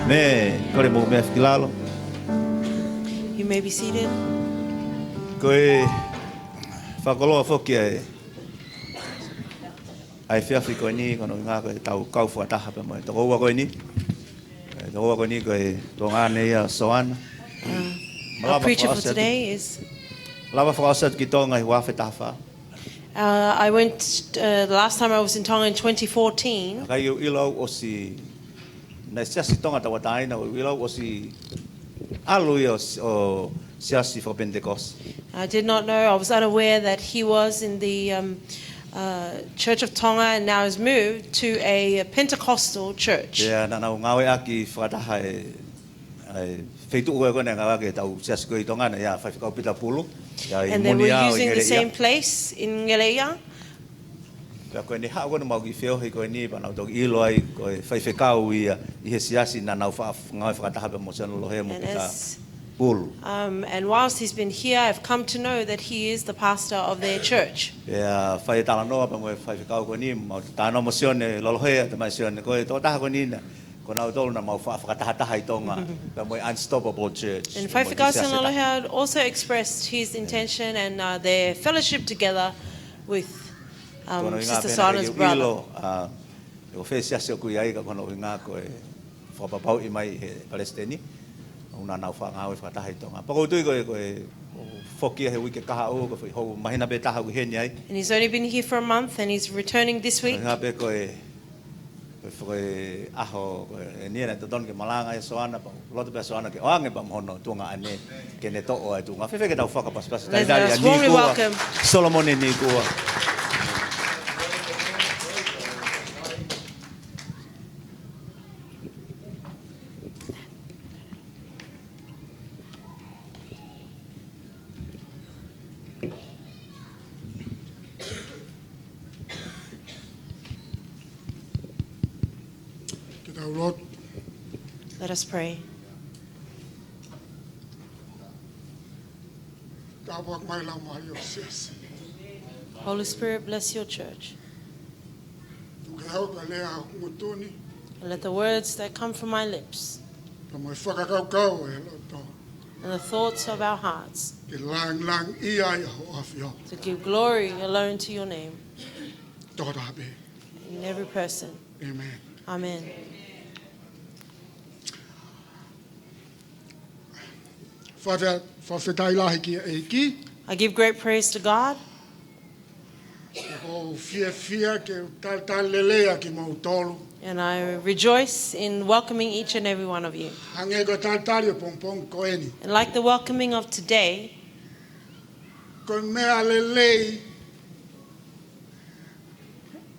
Mē, kole mou meʻa ki lalo. You may be seated. Ko e fakakoloa foki ʻa e ʻa e efiafi ko eni, ko hono ʻuhinga ko e tau kau fakataha pea mo e tokoua ko eni. E tokoua ko eni ko e tuongaʻane ia ʻo Soana. Uh, our preacher for today is Malava fakaʻosi atu ki Tonga ʻi he ua afe taha fā. Uh, I went, uh, the last time I was in Tonga in twenty fourteen. Ka ʻikai ke u ʻilo au ʻosi naʻe siasi Tonga tauʻatāina, ʻo ʻilo au ʻosi ʻalu ia ʻo, ʻo siasi fakapenitekosi. I did not know, I was unaware that he was in the, um, uh, Church of Tonga and now has moved to a Pentecostal church. Pea naʻa nau ngāueʻaki fakataha e, e feituʻu ko ē ko ē naʻe ngāueʻaki e tau siasi ko ē ʻi Tonga na ia Faifekau Pita Pulu. Ia ʻi Muni au ʻi Ngeleʻia. And they were using the same place in Ngeleʻia. Pea ko eni haʻu ko eni mau kiʻi feohi ko eni pea nau toki ʻilo ai ko e faifekau ia ʻi he siasi naʻa nau fa-, ngāue fakataha pea mo Sione Lohe mo Pita Pulu. Um, and whilst he's been here, I've come to know that he is the pastor of their church. Pea fai e talanoa pea mo e faifekau ko eni, mau talanoa mo Sione Lohe, ʻatamai Sione, ko e tokotaha ko eni na, ko nautolu naʻa mau fa-, fakatahataha ʻi Tonga, pea mo e Unstoppable Church. And Faifekau Sione Lohe also expressed his intention and, uh, their fellowship together with, um, Sister Soana's brother. Ko hono ʻuhinga pē naʻe ʻikai ke u ʻilo, uh, Ko e fē siasi ʻoku ʻi ai, ka ko hono ʻuhinga ko e fakapapauʻi mai he palesiteni ʻoku nau faʻa ngāue fakataha ʻi Tonga. Pea ʻoku ou tui ko e, ko e, ʻoku foki ia he uike kahaʻu, ko e foʻi hou māhina pē taha ʻoku ʻi heni ai. And he's only been here for a month and he's returning this week. Ko e ʻuhinga pē ko e, ko e foʻi ʻaho ko eni naʻe totonu ke malanga ʻe Soana, pea loto pē Soana ke ʻoange pea mo hono tuongaʻane ke ne toʻo ʻa e tuʻunga. Fēfē ke tau fakapasipasi? Let's, talitali ʻa, let's warmly Nikua, welcome Solomone Nikua. Ke tau lotu. Let us pray. Tāpuaki mai Laumālie ho siasi. Holy Spirit, bless your church. Tuku ke hoko ʻa e lea ʻo e ngutu ni. And let the words that come from my lips Pea mo e fakakaukau ʻo e loto and the thoughts of our hearts ke langilangiʻia ai ho ʻAfio. To give glory alone to your name. Toko taha pē. In every person. ʻĒmeni. Amen. Fakafetaʻi lahi ki he ʻEiki. I give great praise to God. ʻOku ou fiefia ke u talitali lelei ʻa kimoutolu. And I rejoice in welcoming each and every one of you. Hangē ko e talitali ʻo e pongipongi ko eni. And like the welcoming of today, Ko e meʻa lelei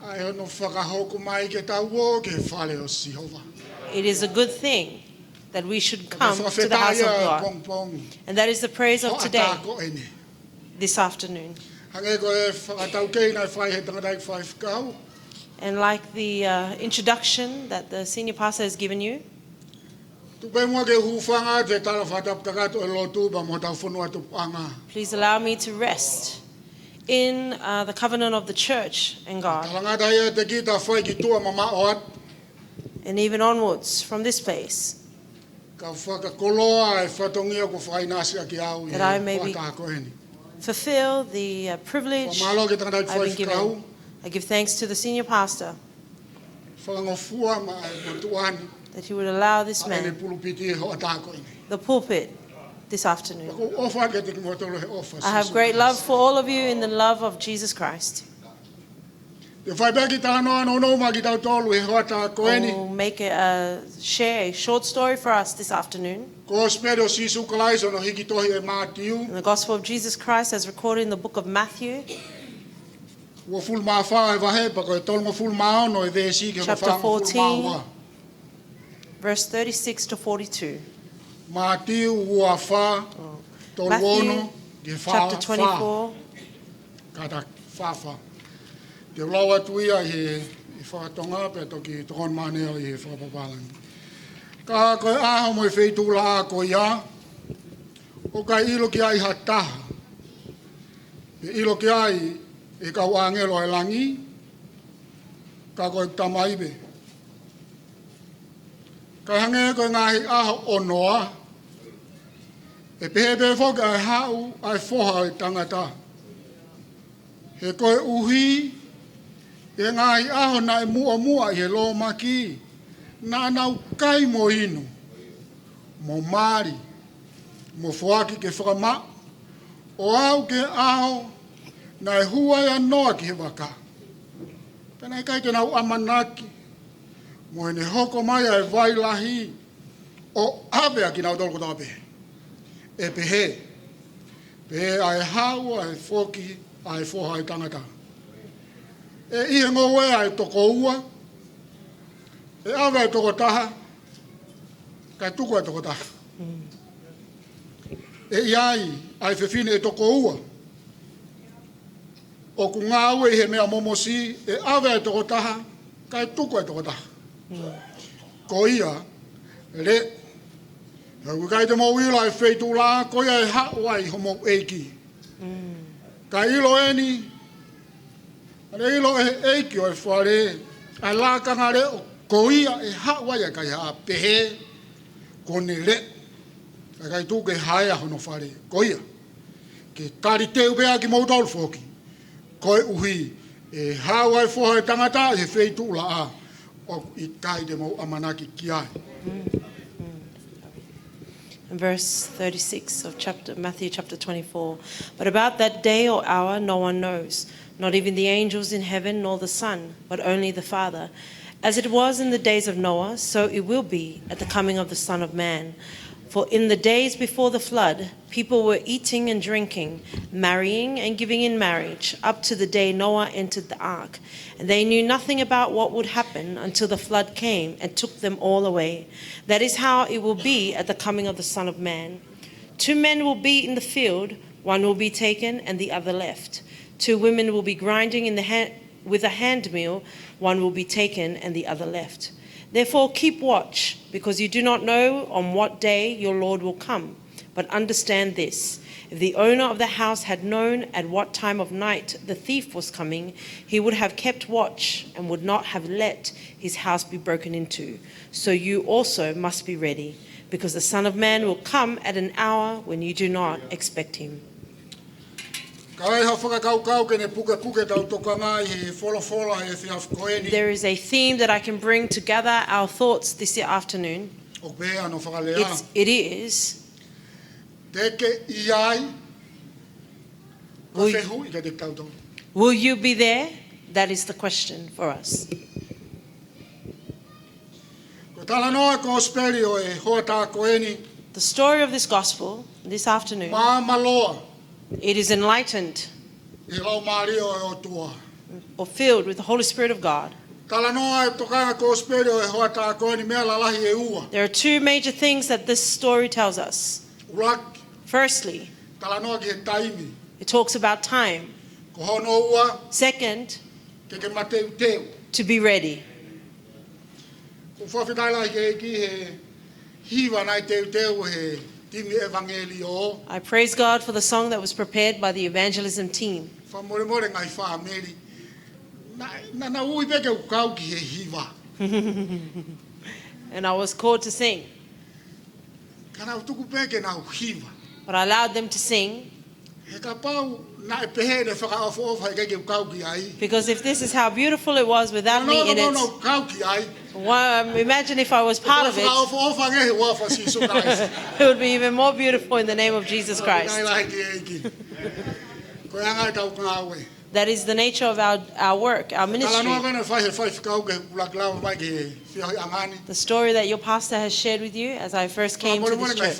ʻa e hono fakahoko mai ke tau ō ki he fale ʻo Sihova. It is a good thing that we should come to the house of God. Ko e fakafetaʻi ʻa e pongipongi. And that is the praise of today, Hoʻatā ko eni. This afternoon. Hangē ko e fakataukei naʻe fai ʻe he tangataʻeiki faifekau. And like the, uh, introduction that the senior pastor has given you, Tuku pē muʻa ke u hūfanga atu he tala fakatapu kakato ʻo e lotu pea mo hotau fonua tupuʻanga. Please allow me to rest in, uh, the covenant of the church and God. Talangata ia ʻiate kita ʻo fai ki tuʻa mamaʻo atu. And even onwards from this place. Ka u fakakoloa e fatongia kuo fakaʻinasi ʻaki au ʻi he hoʻatā ko eni. That I may be, fulfill the, uh, privilege I've been given. Fakamālō ki he tangataʻeiki faifekau. I give thanks to the senior pastor. Fakangofua mai ʻa e motuʻa ni. That he would allow this man ʻa ʻene pulupiti he hoʻatā ko eni. The pulpit this afternoon. ʻOku ou ʻofa atu kiate kimoutolu he ʻofa ʻa Sīsū Kalaisi. I have great love for all of you in the love of Jesus Christ. Te u fai pē ha kiʻi talanoa nounou maʻa kitautolu he hoʻatā ko eni. I'll make a, uh, share a short story for us this afternoon. Kosipeli ʻo Sīsū Kalaisi ʻi hono hiki tohi ʻe Mātiu. In the Gospel of Jesus Christ as recorded in the book of Matthew. Uofulu mā fā ʻa e vahe pea ko e tolungofulu mā ono ʻa e veesi ki hono fāngofulu mā ua. Chapter fourteen, verse thirty-six to forty-two. Mātiu ua fā, tolu ono ki he fā fā. Oh. Matthew chapter twenty-four. Kātaki, fā fā. Te u lau atu ia ʻi he, ʻi he fakatonga pea toki tokoni mai ʻa e ʻi he fakapapālangi. Ka ko e ʻaho mo e feituʻulaʻā ko ia, ʻoku ʻikai ʻilo ki ai ha taha. Pea ʻilo ki ai ʻe he kau ʻāngelo ʻa e langi, ka ko e Tamai pē. Kae hangē ko e ngaahi ʻaho ʻo Noa, ʻe pehē pē foki ʻa e haʻu ʻa e Foha ʻo e tangata. He koeʻuhi ʻi he ngaahi ʻaho naʻe muʻomuʻa ʻi he lōmaki, naʻa nau kai mo inu, mo mali, mo foaki ke fakamaʻa, ʻo aʻu ki he ʻaho naʻe hū ai ʻa Noa ki he vaka. Pea naʻe ʻikai te nau ʻamanaki mo ʻene hoko mai ʻa e vai lahi ʻo ʻave ʻa kinautolu kotoa pē. ʻE pehē, pehē ʻa e haʻu ʻa e foki ʻa e Foha ʻo e tangata. ʻE ʻi he ngoue ʻa e toko ua, ʻe ʻave ʻa e toko taha, kae tuku ʻa e toko taha. Mm. ʻE ʻi ai ʻa e fefine ʻe toko ua ʻoku ngāue ʻi he meʻa momosi, ʻe ʻave ʻa e toko taha, kae tuku ʻa e toko taha. Mm. Ko ia, leʻo, he ʻoku ʻikai te mou ʻilo ʻa e feituʻulaʻā ko ia ʻe haʻu ai homou ʻEiki. Mm. Ka ʻilo eni, ʻa e ʻilo ʻe he ʻeiki ʻo e fale ʻa e lakanga leʻo ko ia ʻe haʻu ai ʻa e kaihaʻa, pehē, ko ʻene leʻo, ʻa e ʻikai tuku ke haea hono fale. Ko ia, ke taliteu pē ʻa kimoutolu foki, koeʻuhi ʻe haʻu ʻa e Foha ʻo e tangata ʻi he feituʻulaʻā, ʻoku ʻikai te mou ʻamanaki ki ai. In verse thirty-six of chapter, Matthew chapter twenty-four, "But about that day or hour no one knows, not even the angels in heaven nor the Son, but only the Father. As it was in the days of Noah, so it will be at the coming of the Son of Man. For in the days before the flood, people were eating and drinking, marrying and giving in marriage, up to the day Noah entered the ark. And they knew nothing about what would happen until the flood came and took them all away. That is how it will be at the coming of the Son of Man. Two men will be in the field, one will be taken and the other left. Two women will be grinding in the ha-, with a hand mill, one will be taken and the other left. Therefore keep watch, because you do not know on what day your Lord will come. But understand this, if the owner of the house had known at what time of night the thief was coming, he would have kept watch and would not have let his house be broken into. So you also must be ready, because the Son of Man will come at an hour when you do not expect him." Ka ʻi ai ha fakakaukau ke ne pukepuke ʻetau tokanga ʻi he folofola he efiafi ko eni. There is a theme that I can bring to gather our thoughts this afternoon. ʻOku pehē hono fakalea. It's, it is, Te ke ʻi ai? Ko Ui. Fehuʻi ka te tau tau. Will you be there? That is the question for us. Ko e talanoa kosipeli ʻo e hoʻatā ko eni. The story of this gospel this afternoon, Māmaloa. It is enlightened ʻI he Laumālie ʻo e ʻOtua. or filled with the Holy Spirit of God. Talanoa e tokanga kosipeli ʻo e hoʻatā ko eni meʻa lalahi ʻe ua. There are two major things that this story tells us. ʻUluaki, Firstly, talanoa ki he taimi. It talks about time. Ko hono ua, Second, ke ke mateuteu. To be ready. Ko e fakafetaʻi lahi ki he hiva naʻe teuteu he timi ʻevangeliō. I praise God for the song that was prepared by the evangelism team. Fakamolemole ngaahi fāmili. Naʻa, naʻa, naʻa ku ui pē ke u kau ki he hiva. And I was called to sing, Ka naʻa ku tuku pē ke nau hiva. but I allowed them to sing. He kapau naʻe pehē ʻene fakaʻofoʻofa ʻikai ke u kau ki ai. Because if this is how beautiful it was without me in it, Naʻa ku kau ki ai. Well, um, imagine if I was part of it, Fakaʻofoʻofa ange he huafa ʻo Sīsū Kalaisi. It would be even more beautiful in the name of Jesus Christ. Fakafetaʻi lahi ki he ʻEiki. Ko e anga ʻetau ngāue. That is the nature of our, our work, our Talanoa ministry. Ko ena fai he faifekau ke u laki lava mai ki he feohiʻanga ni. The story that your pastor has shared with you as I first came to this church.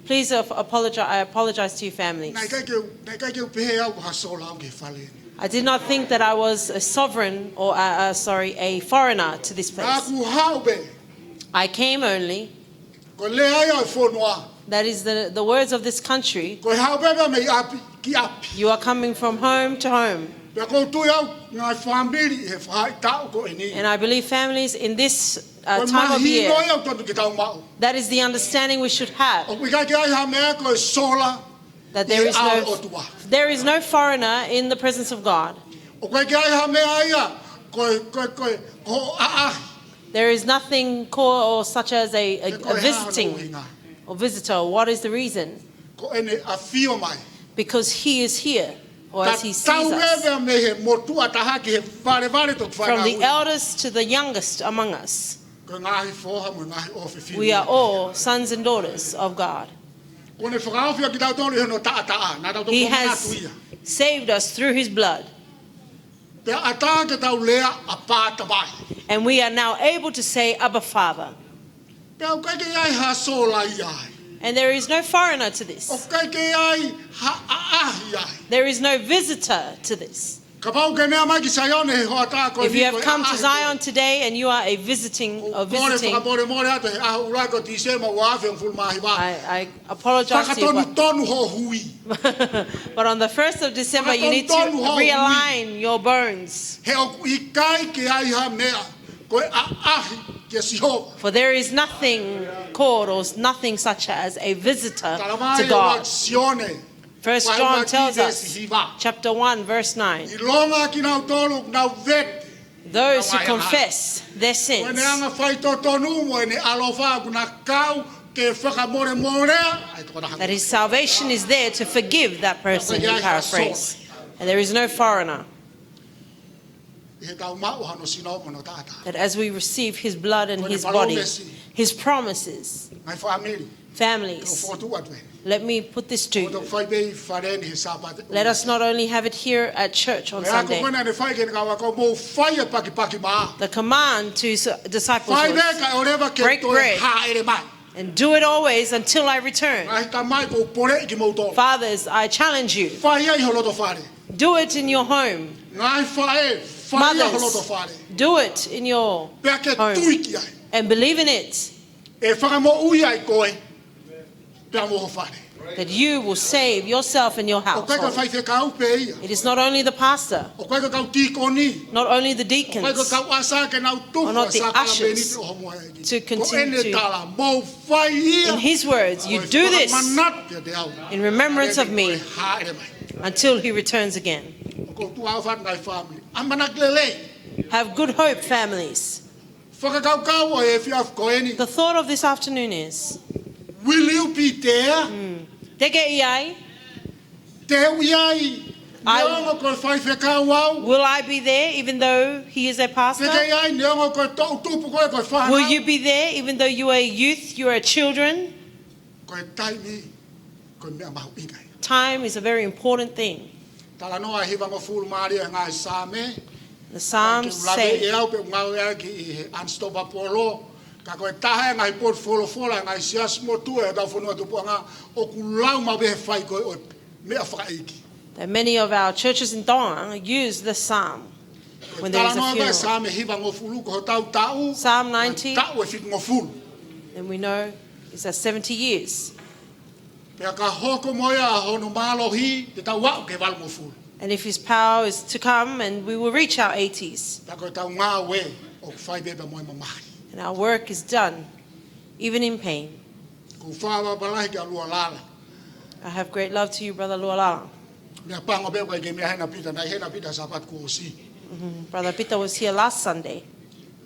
Please ap- apologize. I apologize to your families. Naʻe ʻikai ke u, naʻe ʻikai ke u pehē au ko ha sola au ki he fale ni. I did not think that I was a sovereign or, uh, uh, sorry, a foreigner to this place. Naʻa ku haʻu pē. I came only. Ko e lea ia ʻo e fonua. That is the, the words of this country. Ko e haʻu pē mei ʻapi ki ʻapi. You are coming from home to home. Pea ʻoku ou tui au ngaahi fāmili he faʻahitaʻu ko eni. And I believe families in this, uh, time of year, Ko e mahino ia ʻoku totonu ke tau maʻu. That is the understanding we should have. ʻOku ʻikai ke ʻi ai ha meʻa ko e sola ʻi he ʻao ʻo e ʻOtua. That there is no, there is no foreigner in the presence of God. ʻOku ʻikai ke ʻi ai ha meʻa ia ko e, ko e, ko e, ko e ʻaʻahi. There is nothing called or such as a, a, a visiting or visitor. What is the reason? Ko ʻene ʻafio mai. Because he is here, or as he sees us. Tatau leva mei he motuʻa taha ki he valevale toki fanauʻi. From the eldest to the youngest among us. Ko e ngaahi foha mo e ngaahi ʻofefine. We are all sons and daughters of God. Kuo ne fakaofi ʻa kitautolu ʻi hono taʻataʻa. Naʻa tau toko manatu ia. He has saved us through his blood. Pea ʻatā ke tau lea Āpā Tamai. And we are now able to say, "Abba, Father." Pea ʻoku ʻikai ke ʻi ai ha sola ia ai. And there is no foreigner to this. ʻOku ʻikai ke ʻi ai ha ʻaʻahi ai. There is no visitor to this. Kapau ʻoku ke meʻa mai ki Saione he hoʻatā ko eni ko e ʻaʻahi. If you have come to Zion today and you are a visiting, or visiting, Kole fakamolemole atu he ʻaho ʻuluaki ʻo Tīsema ua afe hongofulu mā hiva. I, I apologize to you, but Fakatonutonu hoʻo hui. But on the first of December, you need to realign your bones. Fakatonutonu hoʻo hui. He ʻoku ʻikai ke ʻi ai ha meʻa ko e ʻaʻahi kia Sihova. For there is nothing called or nothing such as a visitor to God. Talamai ʻe ʻuluaki Sione. First John tells us, chapter one, verse nine. ʻIlonga kinautolu ʻoku nau vete. Those who confess their sins. Ko ʻene anga faitotonu mo ʻene ʻaloʻofa ʻoku na kau ke fakamolemolea ai tokona. That his salvation is there to forgive that person, in paraphrase. And there is no foreigner. He tau maʻu hano sino mo hono taʻataʻa. That as we receive his blood and his body, his promises, ngaahi fāmili, families, fokotuʻu atu eni. Let me put this to you. Ko e fai pē ʻi fale ni he Sāpate. Let us not only have it here at church on Sunday. Ko e ako ko ena ne fai ki heʻene kau ako, mou fai e pakipaki mā. The command to his disciples was, break bread. Fai pē kae ʻoua leva ke toe hāʻele mai. And do it always until I return. Ngaahi tamai, ʻoku ou poleʻi kimoutolu. Fathers, I challenge you. Fai ia ʻi ho loto fale. Do it in your home. Ngaahi faʻē, fai ia ʻi ho loto fale. Mothers, do it in your home. Pea ke tui ki ai. And believe in it. ʻE fakamoʻui ai koe pea mo ho fale. That you will save yourself and your household. ʻOku ʻikai ko e faifekau pē ia. It is not only the pastor, ʻoku ʻikai ko e kau tīkoni, not only the deacons, ʻoku ʻikai ko e kau ʻasa ke nau tufa e sākalamēniti ʻo homo ʻEiki. Are not the ushers to continue to. Ko ʻene tala, mou fai ia. In his words, you do this in remembrance of me until he returns again. ʻOku ou tuʻu ʻo fai ngaahi fāmili. ʻAmanaki lelei. Have good hope, families. Fakakaukau ʻo e efiafi ko eni. The thought of this afternoon is, will you be there? Te ke ʻi ai? Te u ʻi ai neongo ko e faifekau au? Will I be there even though he is a pastor? Te ke ʻi ai neongo ko e toʻu tupu koe, ko e fānau? Will you be there even though you are a youth, you are children? Ko e taimi, ko e meʻa mahuʻinga ia. Time is a very important thing. Talanoa ʻe hivangofulu mālie ʻa e ngaahi Saame. The Psalms say, ʻoku ou laveʻi ʻe au pē ʻeku ngāueʻaki ʻi he Unstoppable. Ka ko e taha e ngaahi potu folofola ʻa e ngaahi siasi motuʻa ʻi hotau fonua tupuʻanga ʻoku lau maʻu pē he fai ko ē ʻo e meʻa fakaʻeiki. That many of our churches in Tonga use the Psalm when there is a funeral. Talanoa ko e Saame hivangofulu ko hotau taʻu, Psalm ninety, taʻu ʻe fitungofulu. And we know it's at seventy years. Pea ka hoko mo ia hono mālohi, te tau aʻu ki he valungofulu. And if his power is to come, and we will reach our eighties. Pea ko ʻetau ngāue ʻoku fai pē pea mo e mamahi. And our work is done, even in pain. ʻOku ou fakaʻapaʻapa lahi kia Lualala. I have great love to you, Brother Lualala. Meʻapango pē ʻoku ʻikai ke meʻa hena Pita, naʻe hena Pita Sāpate kuo ʻosi. Mhm. Brother Peter was here last Sunday.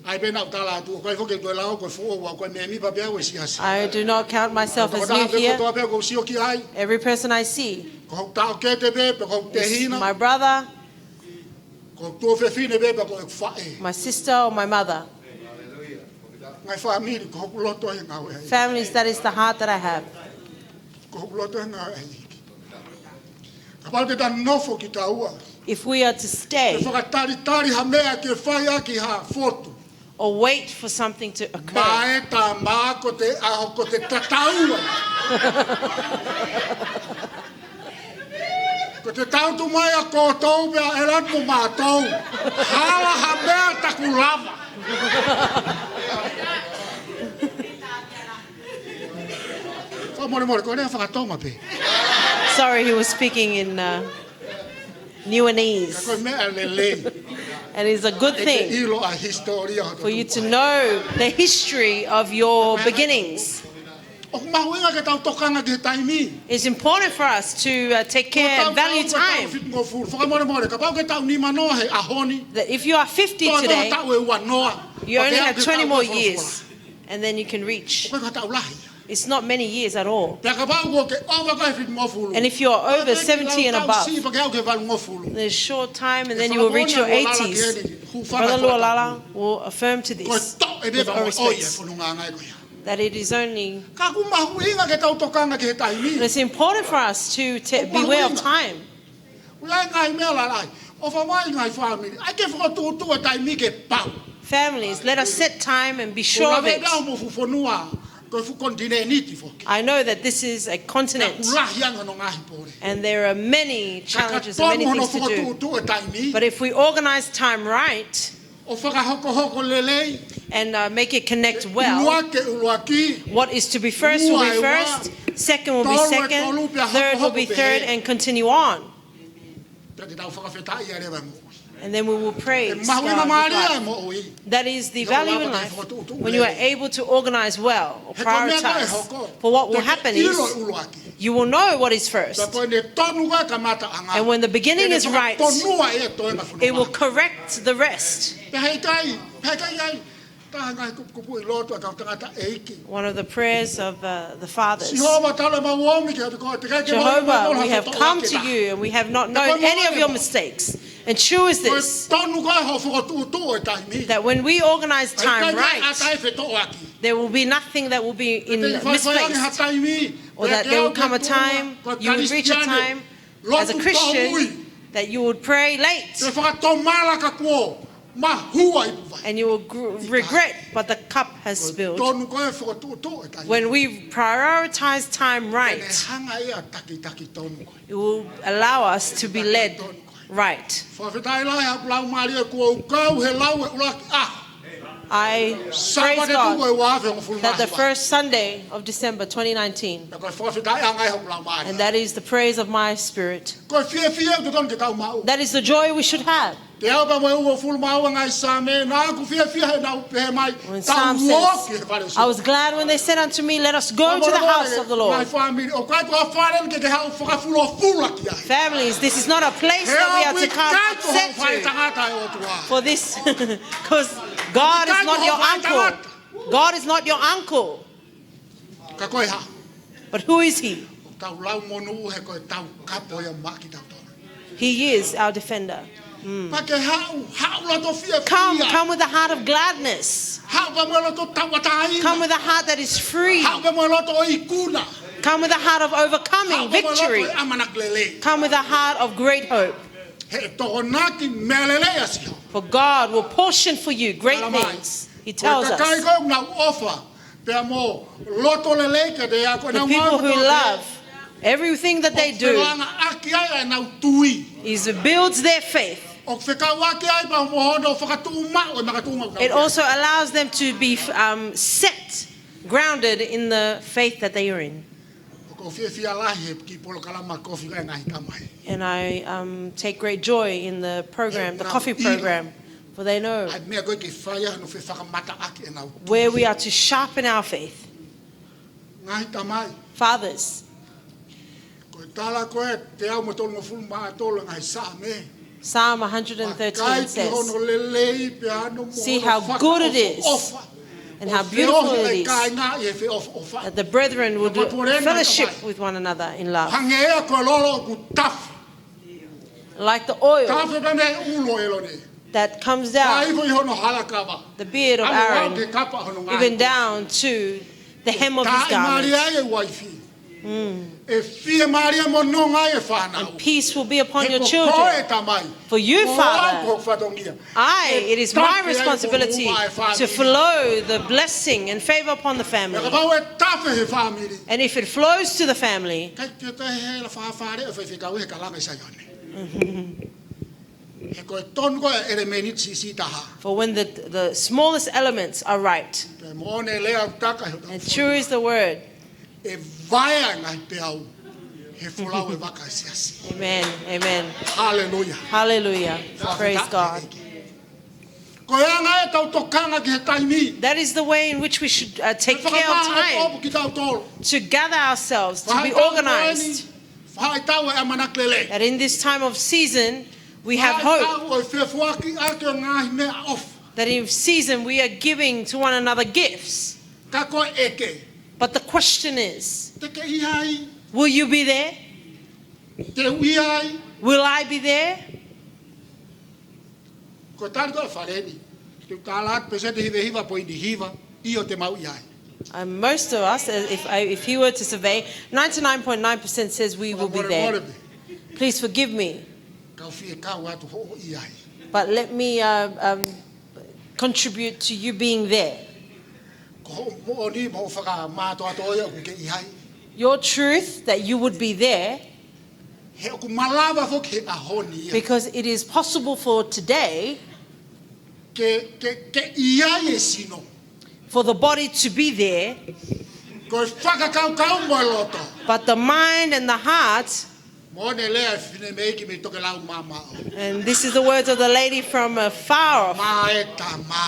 ʻAi pē naʻa ku tala atu, ʻoku ʻikai foki ke u toe lau au ko e foʻou, ko e mēmipa pē au ʻo e siasi. I do not count myself as new here. Ko e tokotaha pē kotoa pē ʻoku ou sio ki ai. Every person I see, ko hoku taʻokete pē, pe ko hoku tehina, is my brother, ko hoku tuofefine pē, pe ko ʻeku faʻē. My sister or my mother. Ngaahi fāmili, ko hoku loto ʻi he ngāue ʻa e ʻEiki. Families, that is the heart that I have. Ko hoku loto ʻi he ngāue ʻa e ʻEiki. Kapau te ta nofo kitaua, if we are to stay, ke fakatalitali ha meʻa ke fai ʻaki ha fotu, or wait for something to occur, mai tama ko te ʻaho ko te tataua. Ko te tau tu mai ʻa koutou pea ʻElani mo mātou. Hala ha meʻa taku lava. Fakamolemole, ko e lea fakatonga pē. Sorry, he was speaking in, uh, Niuanese. Ka ko e meʻa lelei. And it's a good thing for you to know the history of your beginnings. ʻOku mahuʻinga ke tau tokanga ki he taimi. It's important for us to, uh, take care and value time. Fakamolemole, kapau ke tau nimanoa he ʻaho ni. That if you are fifty today, you only have twenty more years, and then you can reach. ʻOku ʻikai ko ha taʻu lahi. It's not many years at all. Pea kapau kuo ke ʻova ko e fitungofulu. And if you're over seventy and above, there's a short time and then you will reach your eighties. Brother Lualala will affirm to this with all respect, that it is only, ka ʻoku mahuʻinga ke tau tokanga ki he taimi. It's important for us to, to beware of time. ʻOku ʻi ai e ngaahi meʻa lalahi. ʻOfa mai ngaahi fāmili, ʻai ke fokotuʻutuʻu e taimi ke pau. Families, let us set time and be sure of it. ʻOku lahi pē au mo e fuʻu fonua, ko e fuʻu konitinēniti foki. I know that this is a continent, ʻoku lahi ange hono ngaahi pole. And there are many challenges and many things to do. Ka ka tonu hono fokotuʻutuʻu e taimi. But if we organize time right, ʻo fakahokohoko lelei, and, uh, make it connect well, ʻuluaki, ʻuluaki, what is to be first will be first, ua, ua, second will be second, tolu, ʻe tolu, pea hokohoko pē, third will be third, and continue on. Pea te tau fakafetaʻi ai leva e moʻui. And then we will praise God with life. ʻE mahuʻinga mālie e moʻui. That is the value in life, when you are able to organize well or prioritize. He ko e meʻa ko ē ʻe hoko, for what will happen is, you will know what is first. Pea ko ʻene tonu ko ē e kamataʻanga, and when the beginning is right, ʻe fakatonua e toenga fononga, it will correct the rest. Pea heʻikai, heʻikai ai, taha e ngaahi kupukupuʻi lotu ʻa e kau tangata ʻeiki. One of the prayers of, uh, the fathers. Sihova, talu ʻemau omi kiate koe, teʻeki ke mau ʻilo e moʻoni ʻa e fetōʻaki. Jehovah, we have come to you and we have not known any of your mistakes. And true is Ko e this, tonu ko ē hoʻo fokotuʻutuʻu e taimi. That when we organize time right, ʻIkai ke ʻi ai ha taimi fetoʻoaki. There will be nothing that will be in Te ke fai fai ange ha misplaced. Taimi. Or that there will come a time you would reach a time as a Christian that you would pray late. Te fakatomala ka kuo mahua ipu vai. And you will gr- regret, but the cup has spilled. Tonu ko ē fokotuʻutuʻu e taimi. When we prioritize time Te ne right, hanga ia ʻo takitaki tonu ko ē. It will allow us to be led right. Fakafetaʻi lahi ʻaku lau mālie kuo u kau he lau e ʻuluaki ʻaho. I Sāpate praise tuʻu God e ua afe hongofulu mā hiva. That the first Sunday of December twenty nineteen, Pea ko e fakafetaʻi ʻanga ʻaku lau mālie. And that is the praise of my spirit. Ko e fiefia ʻoku totonu ke tau maʻu. That is the joy we should have. Teau pea mo e uofulu mā ua ngaahi Saame, naʻa ku fiefia heʻenau pehē mai, When "Tau Psalm ō says, ki he fale ʻo e I was glad when they said unto me, let us go to the house of the Lord. Ngaahi fāmili, ʻoku ʻikai ko ha fale ke ke haʻu fakafulofula ki ai. Families, this is not a place that we are to come He ʻoku ʻikai ko ha set fale to tangata e ʻOtua. For this, because God is not your uncle. God is not your uncle. Ka ko e hā? But who is he? Tau lau monū he ko e tau kapo ia maʻa kitautolu. He is our defender. Pea ke haʻu, haʻu loto fiefia. Come, come with a heart of gladness. Haʻu pea mo e loto tauʻatāina. Come with a heart that is free. Haʻu pea mo e loto ikuna. Come with a heart of overcoming, Haʻu pea mo e loto victory. ʻamanaki lelei. Come with a heart of great hope. He ʻe tokonaki meʻa lelei ʻa Sihova. For God will portion for you great Tala mai. things. He tells Ko e kakai us. ko ē ʻoku nau ʻofa pea mo loto lelei kiate ia, ko e The nau people who ngāue love everything that they ʻoku do fekauʻaki ai ʻenau tui. is builds their faith. ʻOku fekauʻaki ai pea mo hono fakatuʻumaʻu e makatuʻunga ʻoku nau. It also allows them to be um, set, grounded in the faith that they are in. ʻOku ou fiefia lahi he kiʻi polokalama kofi ʻa e ngaahi tamai. And I um, take great joy in the program, the coffee program, for they know ʻA e meʻa ko ē ke fai ai hono fefakamataʻaki ʻenau tui. Where we are to sharpen our faith. Ngaahi tamai. Fathers, Ko e tala ko ē teau mo e tolungofulu mā tolu ngaahi Saame. Psalm one hundred thirteen Vakai ki says, hono lelei pea mo hono See how good it is fakaʻofoʻofa. And how beautiful it is Kāinga ʻi he feʻofoʻofa. That the brethren would do fellowship with one another in love. Hangē ia ko e lolo ʻoku tafe. Like the oil Tafe pea mei he ʻulu ʻo ʻĒlone. That comes down, Tafe ʻi hono halakava. The beard of Amo au Aaron, ke kapa hono ngaahi. Even down to the hem of his garment. Taʻimālie ai e uaifi. ʻE fiemālie mo nonga ai e fānau. And peace will be upon your He ko children. Koe e tamai. For you, Ko au Father, ko hoku fatongia. I, it is my responsibility to flow the blessing and favor upon the family. Kapau ʻe tafe he fāmili. And if it flows to the family, ʻIkai ke toe hela fāfale ʻo faifekau he kalanga ʻi Saione. He ko e tonu ko ē ʻelemēniti siʻisiʻi taha. For when the, the smallest elements are right, Pea moʻoni e lea ʻoku taka he and true is the word, ʻE vaea ngaahi peau he folau e vaka e siasi. Amen. Amen. Haleluia. Hallelujah. Praise God. Ko e anga ʻetau tokanga ki he taimi. That is the way in which we should uh, take care of time Kitautolu. To gather ourselves, to be organized. Faʻitau e ʻamanaki lelei. That in this time of season, we have hope. Faʻitau e fefuaki ake o ngaahi meʻa ʻofa. That in season, we are giving to one another gifts. Ka ko e ʻeke. But the question is, Te ke ʻi ai? Will you be there? Te u ʻi ai? Will I be there? Ko e tali ko ē fale ni. Te u tala atu pēseti hiva hiva poini hiva, ʻio te mau ʻi ai. And most of us, uh, if, uh, if he were to survey, ninety-nine point nine percent says we will be there. Please forgive me. Kau fie kau atu hoʻo ʻi ai. But let me uh, um, contribute to you being there. Ko hoʻo moʻoni mo hoʻo fakamātoato ia ʻoku ke ʻi ai. Your truth that you would be there. He ʻoku malava foki he ʻaho ni ia. Because it is possible for today. Ke, ke, ke ʻi ai e sino. For the body to be there. Ko e fakakaukau mo e loto. But the mind and the heart. Moʻoni e lea e finemeiki mei Tokelau mamaʻo. And this is the words of the lady from afar off. Mā e tamā.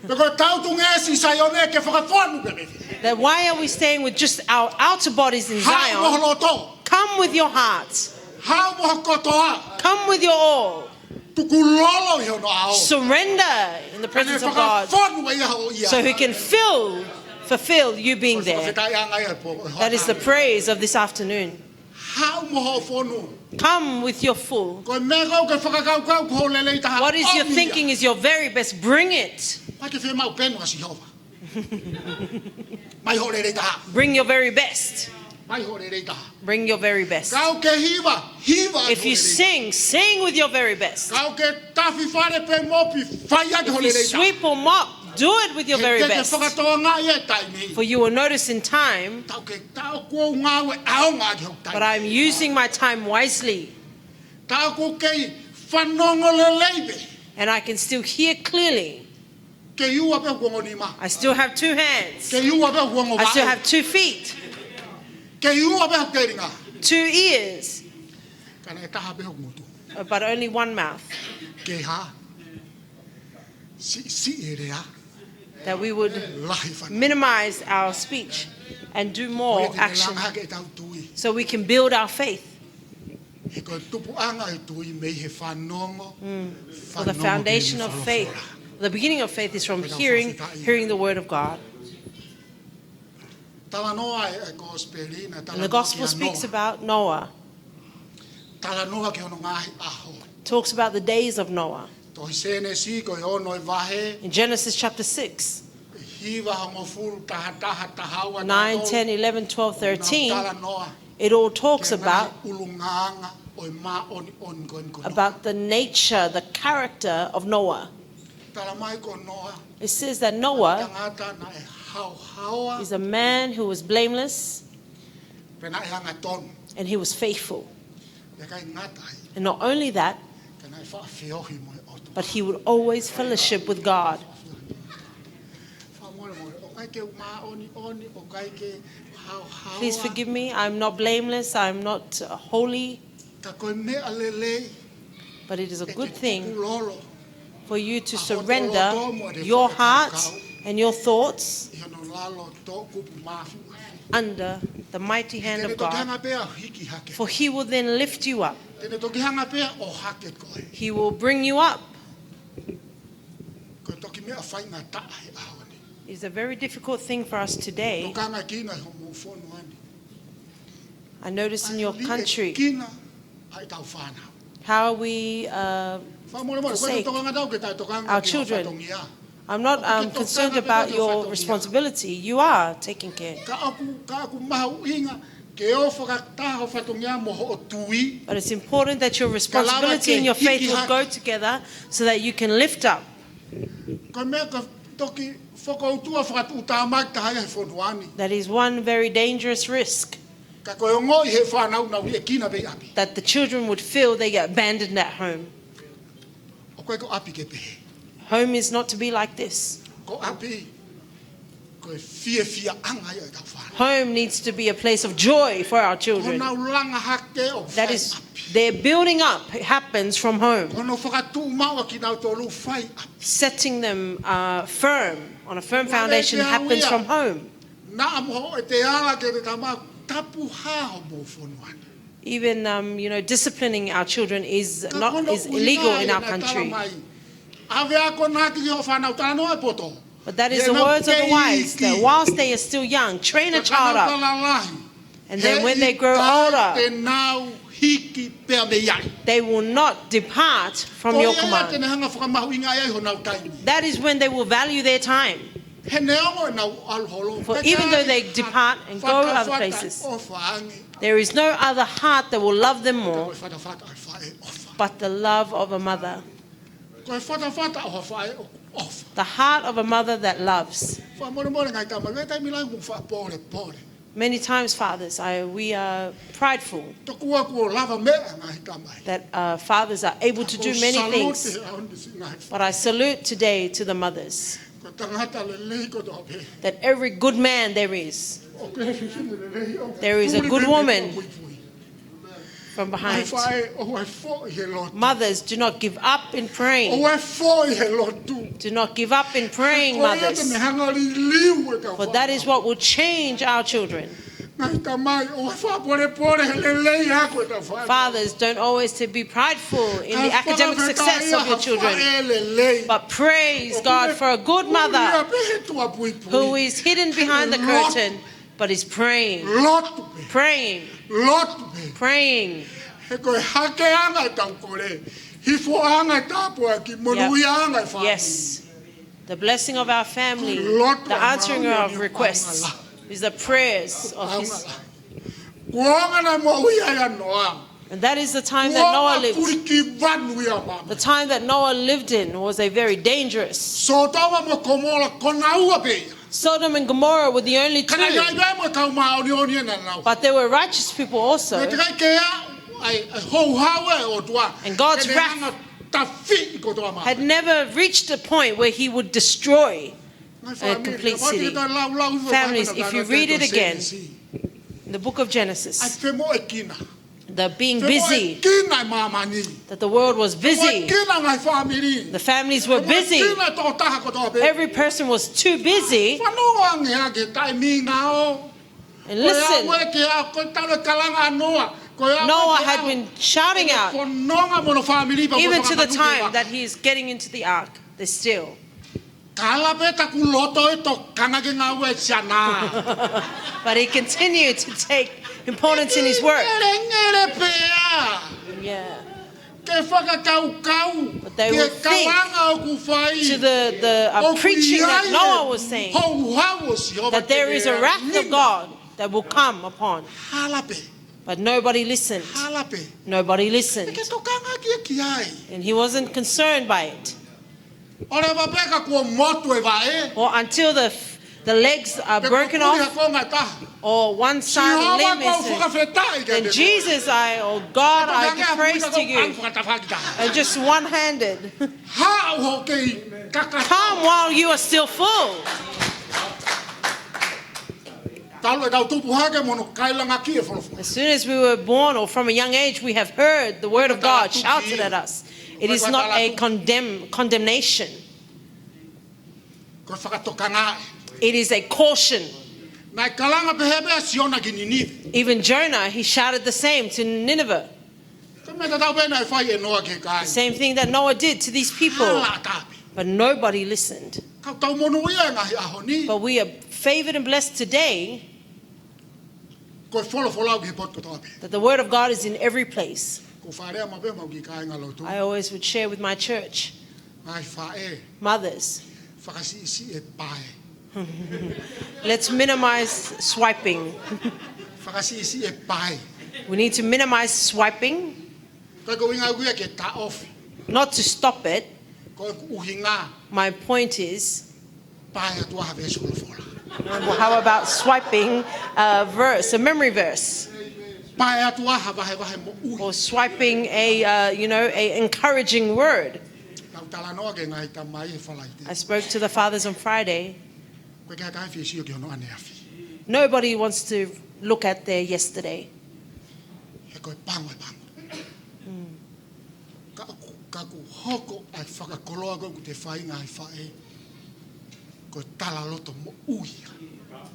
Pe ko e tau tuʻunga ʻi Saione ke fakafonu pē mei. That why are we staying with just our outer bodies in Zion? Haʻu mo ho loto. Come with your heart. Haʻu mo ho kotoa. Come with your all. Tukulolo ʻi hono ʻao. Surrender in the presence of God. Fakafonu ia hoʻo ʻi ai. So he can fill, fulfill you being there. Fakafetaʻi anga ia e pō. That is the praise of this afternoon. Haʻu mo hoʻo fonu. Come with your full. Ko e meʻa ʻoku ke fakakaukau ko hoʻo lelei taha. What is your ʻOmi ia. Thinking is your very best. Bring it. ʻOku ʻikai ke fiemaʻu penu ʻa Sihova. ʻOmai hoʻo lelei taha. Bring your very best. ʻOmai hoʻo lelei taha. Bring your very best. Kapau ʻoku ke hiva, hiva ʻaki If hoʻo you lelei taha. Sing, sing with your very best. Kapau ʻoku ke tafi fale pe mopi, fai ʻaki hoʻo If you lelei taha. Sweep or mop, do it with your very He ke best. Fakatokangaʻi e taimi. For you will notice in time, Tau ke tau ko ngāue ʻaonga ʻaki hoku taimi. But I'm using my time wisely. Tau ko kei fanongo lelei pē. And I can still hear clearly. Kei ua pē hoku ongo nima. I still have two hands. Kei ua pē hoku ongo I still vaʻe. Have two feet, Kei ua pē hoku telinga. Two ears, Ka naʻe taha pē hoku ngutu. uh, but only one mouth. Ke hā? Siʻisiʻi e lea. That we would Lahi fanongo. Minimize our speech and do more Ko ia te ne action langa hake ʻetau tui. So we can build our faith. He ko e tupuʻanga e tui mei he fanongo. For the foundation of faith, the beginning of faith is from hearing, hearing the word of God. Talanoa e, e kosipeli na. And the gospel speaks about Noah, Talanoa ki hono ngaahi ʻaho. Talks about the days of Noah. Tohi Sēnesi ko e ono e vahe. In Genesis chapter six, Hiva, hongofulu, taha taha, taha ua, nine, taha tolu. ten, eleven, twelve, thirteen, Talanoa. It all talks Ki he about, ngaahi ʻulungaanga ʻo e māʻoniʻoni ko eni ko Noa. About the nature, the character of Noah. Tala mai ko Noa. It says that Noah Tangata naʻe haohaoa. Is a man who was blameless Pea naʻe angatonu. And he was faithful. Pea ʻikai ngata ai. And not only that, Ka naʻe faʻafeohi mo e ʻOtua. But he would always fellowship with God. Faʻamolemole, ʻoku ʻikai ke u māʻoniʻoni, ʻoku ʻikai ke haohaoa. Please forgive me. I'm not blameless. I'm not uh, holy. Ka ko e meʻa lelei. But it is a ʻE good ke thing tukulolo. For you to surrender your heart and your thoughts ʻI hono lalo toʻukupu mafimafi. Under the mighty hand of God. Te ne toki hanga pē ʻo hiki hake. For he will then lift you up. Te ne toki hanga pē ʻo hake koe. He will bring you up. Ko e toki meʻa faingataʻa he ʻaho ni. It's a very difficult thing for us today. Tokanga kina ʻi hoʻomou fonu ni. I notice in your country. Kina ʻa ʻetau fānau. How we uh, Faʻamolemole, ko e tokanga tau ke tau tokanga our ki he children. Fatongia. I'm not um, concerned about your responsibility. You are taking care. Ka ʻoku, ka ʻoku mahuʻinga ke ʻo fakataha ho fatongia mo hoʻo tui. But it's important that your responsibility and your faith will go together so that you can lift up. Ko e meʻa ko e toki fokoutua fakatuʻutāmaki taha ia he fonua ni. That is one very dangerous risk. Ka ko e ongoʻi he fānau naʻa nau liʻekina pē ʻi ʻapi. That the children would feel they get abandoned at home. ʻOku ʻikai ko ʻapi ke pehē. Home is not to be like this. Ko ʻapi, ko e fiefiaʻanga ia ʻo ʻetau fānau. Home needs to be a place of joy for our children. Ko honau langa hake ʻoku fai ʻi ʻapi. That is, their building up happens from home. Ko hono fakatuʻumaʻu ʻa kinautolu fai ʻi ʻapi. Setting them uh, firm, on a firm foundation, happens from home. Naʻa mo hoʻo ʻete ala ki heʻete tama, tapu hā hoʻomou fonu ni. Even, um, you know, disciplining our children is not is illegal in our country. ʻAve akonaki ki hoʻo fānau, talanoa e poto. But that is the words of the wise, that whilst they are still young, train a child up. And then when they grow older, Te nau hiki pē mei ai. They will not depart from your command. Ko ia te ne hanga fakamahuʻingaʻi ai honau taimi. That is when they will value their time. He neongo ʻenau ʻalu holo. For even though they depart and go other places, there is no other heart that will love them more Ko e fatafata ʻo e faʻē ʻofa. But the love of a mother. Ko e fatafata ʻo ha faʻē ʻoku ʻofa. The heart of a mother that loves. Faʻamolemole ngaahi tamai, ʻi he taimi lahi ʻoku faʻa polepole. Many times, fathers, I, we are prideful Tokua kuo lava meʻa ngaahi tamai. That uh, fathers are able to do many things. But I salute today to the mothers. That every good man there is, there is a good woman from behind. Mothers, do not give up in praying. Do not give up in praying, mothers. For that is what will change our children. Fathers, don't always to be prideful in the academic success of your children, but praise God for a good mother who is hidden behind the curtain But is praying, Lotu pē. Praying, Lotu pē. Praying. He ko e hakeʻanga ʻetau kole. Hifoʻanga e tāpuaki. Monūʻiaʻanga e fāmili. Yes. The blessing of our family, Lotu the answering ʻa of Maui requests, ʻa is the prayers of his. Kuonga naʻe moʻui ai ʻa Noa. And that is the time that Noah Kuonga lived. Kulikivanu ia mama. The time that Noah lived in was a very dangerous. Sotoma mo Komola ko naua pē ia. Sodom and Gomorrah were the only Ka naʻe two. ʻi ai pē mo e kau māʻoniʻoni ʻena nau. But there were righteous people also. Naʻe teʻeki ai ke aʻu ai e houhau ʻa e ʻOtua. And God's Ke ne wrath hanga ʻo tafiʻi kotoa mā. Had never reached a point where he would destroy Ngaahi a fāmili, complete kapau te city. tau lau lau hifo Families, fāmili if you ka read it tau again, Sēnesi. In the book of Genesis, ʻAi femoʻuekina. The being Femoʻuekina busy, e māmani. That the world was busy. Femoʻuekina ngaahi fāmili. The families were busy. Femoʻuekina e tokotaha kotoa pē. Every person was too busy. Fanongo ange ʻa e taimi ngāue. And Ko e listen, ʻalu ke ʻalu, ko e talu e kalanga ʻa Noa. Ko e ʻalu Noah ke had ʻalu. Been shouting out, Fononga mo hono fāmili pea even mo to the fakamanatu time ʻa. That he is getting into the ark. They're still. Kala pē taku loto ʻe tokanga ke ngāue ʻi he siana. But he continued to take importance in his work. Ngelengele pea. Yeah. Ke fakakaukau. But they Ki he will think kalanga ʻoku fai. To the, the uh, ʻOku preaching ʻi that ai Noah e was saying, Houhau ʻo Sihova that there is a ke wrath of nina. God that will come upon. Hala pē. But nobody listened. Hala pē. Nobody listened. Ke tokanga ki ai. And he wasn't concerned by it. ʻO leva pē ka kuo motu e vaʻe. Or until the, the legs are broken off, or one side of the limb is, then Jesus, I, oh God, I give praise to you. And just one-handed. Come while you are still full. As soon as we were born or from a young age, we have heard the word of God shouted at us. It is not a condemn, condemnation. It is a caution. Even Jonah, he shouted the same to Nineveh. The same thing that Noah did to these people. But nobody listened. But we are favored and blessed today that the word of God is in every place. I always would share with my church. Mothers, let's minimize swiping. We need to minimize swiping. Not to stop it. My point is, how about swiping a verse, a memory verse? Or swiping a, uh, you know, a encouraging word. I spoke to the fathers on Friday. Nobody wants to look at their yesterday.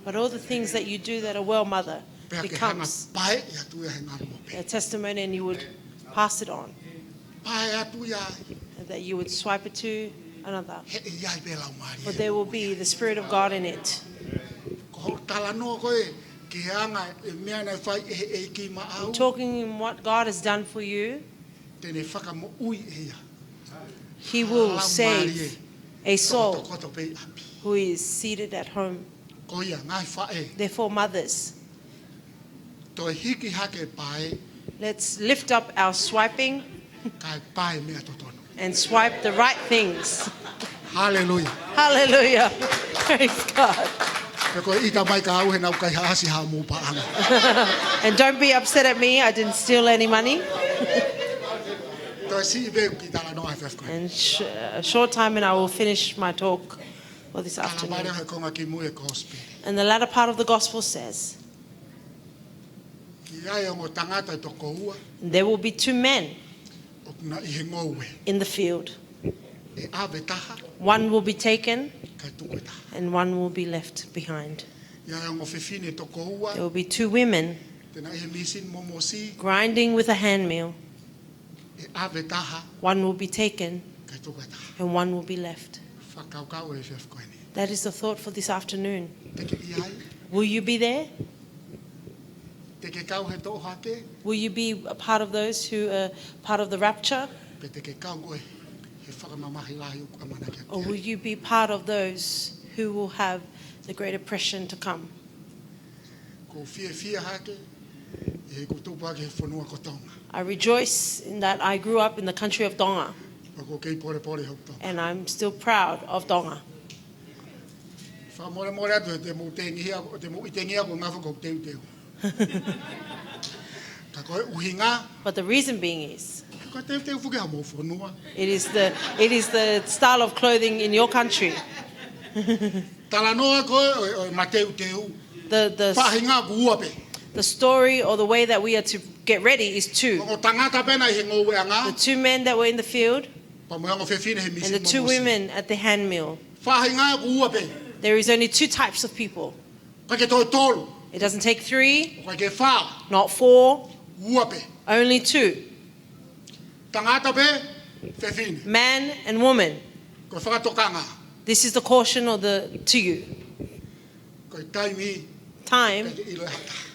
But all the things that you do that a well mother becomes a testimony, and you would pass it on. And that you would swipe it to another. But there will be the Spirit of God in it. Talking in what God has done for you, He will save a soul who is seated at home. Therefore, mothers, let's lift up our swiping and swipe the right things. Hallelujah. Praise God. And don't be upset at me, I didn't steal any money. And sh- a short time and I will finish my talk for this afternoon. And the latter part of the gospel says, There will be two men in the field. One will be taken and one will be left behind. There will be two women grinding with a hand mill. One will be taken and one will be left. That is the thought for this afternoon. Will you be there? Te ke kau he toʻo hake? Will you be a part of those who are part of the rapture? Pe te ke kau koe he fakamamahi lahi ʻoku ʻamanaki ʻaki? Or will you be part of those who will have the great oppression to come? ʻOku ou fiefia hake ʻi heʻeku tupu hake he fonua ko Tonga. I rejoice in that I grew up in the country of Tonga, ʻOku ou kei polepole hoku Tonga. And I'm still proud of Tonga. Fakamolemole atu he te mou tengia, te mou ʻitengia ko ngafo ko teuteu. Ka ko e ʻuhinga, But the reason being is, ko e teuteu foki ʻa homou fonua. it is the, it is the style of clothing in your country. Talanoa ko ē ʻo e, ʻo e mateuteu. The, the, Faʻahinga ʻoku ua pē. The story or the way that we are to get ready is two. Ongo tangata pē naʻe ʻi he ngoueʻanga. The two men that were in the field Pea mo e ongo fefine he misi. And the two women at the hand mill. Faʻahinga ʻoku ua pē. There is only two types of people. ʻIkai ke toe tolu. It doesn't take three, ʻIkai ke fā. Not four, Ua pē. Only two. Tangata pē, fefine. Man and woman. Ko e fakatokanga. This is the caution of the, to you. Ko e taimi. Time. ʻIkai ke ʻilo ʻe ha taha.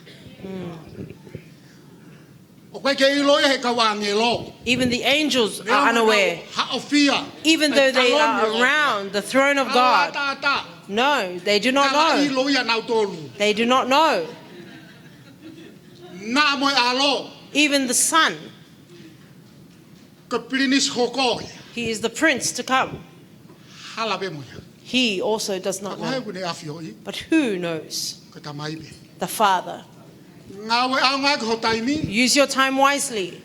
ʻOku ʻikai ke ʻilo ia he kau ʻāngelo. Even the angels Neongo are unaware. ʻoku haʻofia. Even though they are around the throne of God. ʻAtaʻatā. No, they do not Ka ʻikai know. ʻilo ia nautolu. They do not know. Naʻa mo e ʻAlo. Even the Son. Ko e pilinisi hoko ia. He is the prince to come. Hala pē mo ia. He also does not Ka ko hai know. ʻoku ne ʻafioʻi. But who knows? Ko e Tamai pē. The Father. Ngāueʻanga ki ho taimi. Use your time wisely.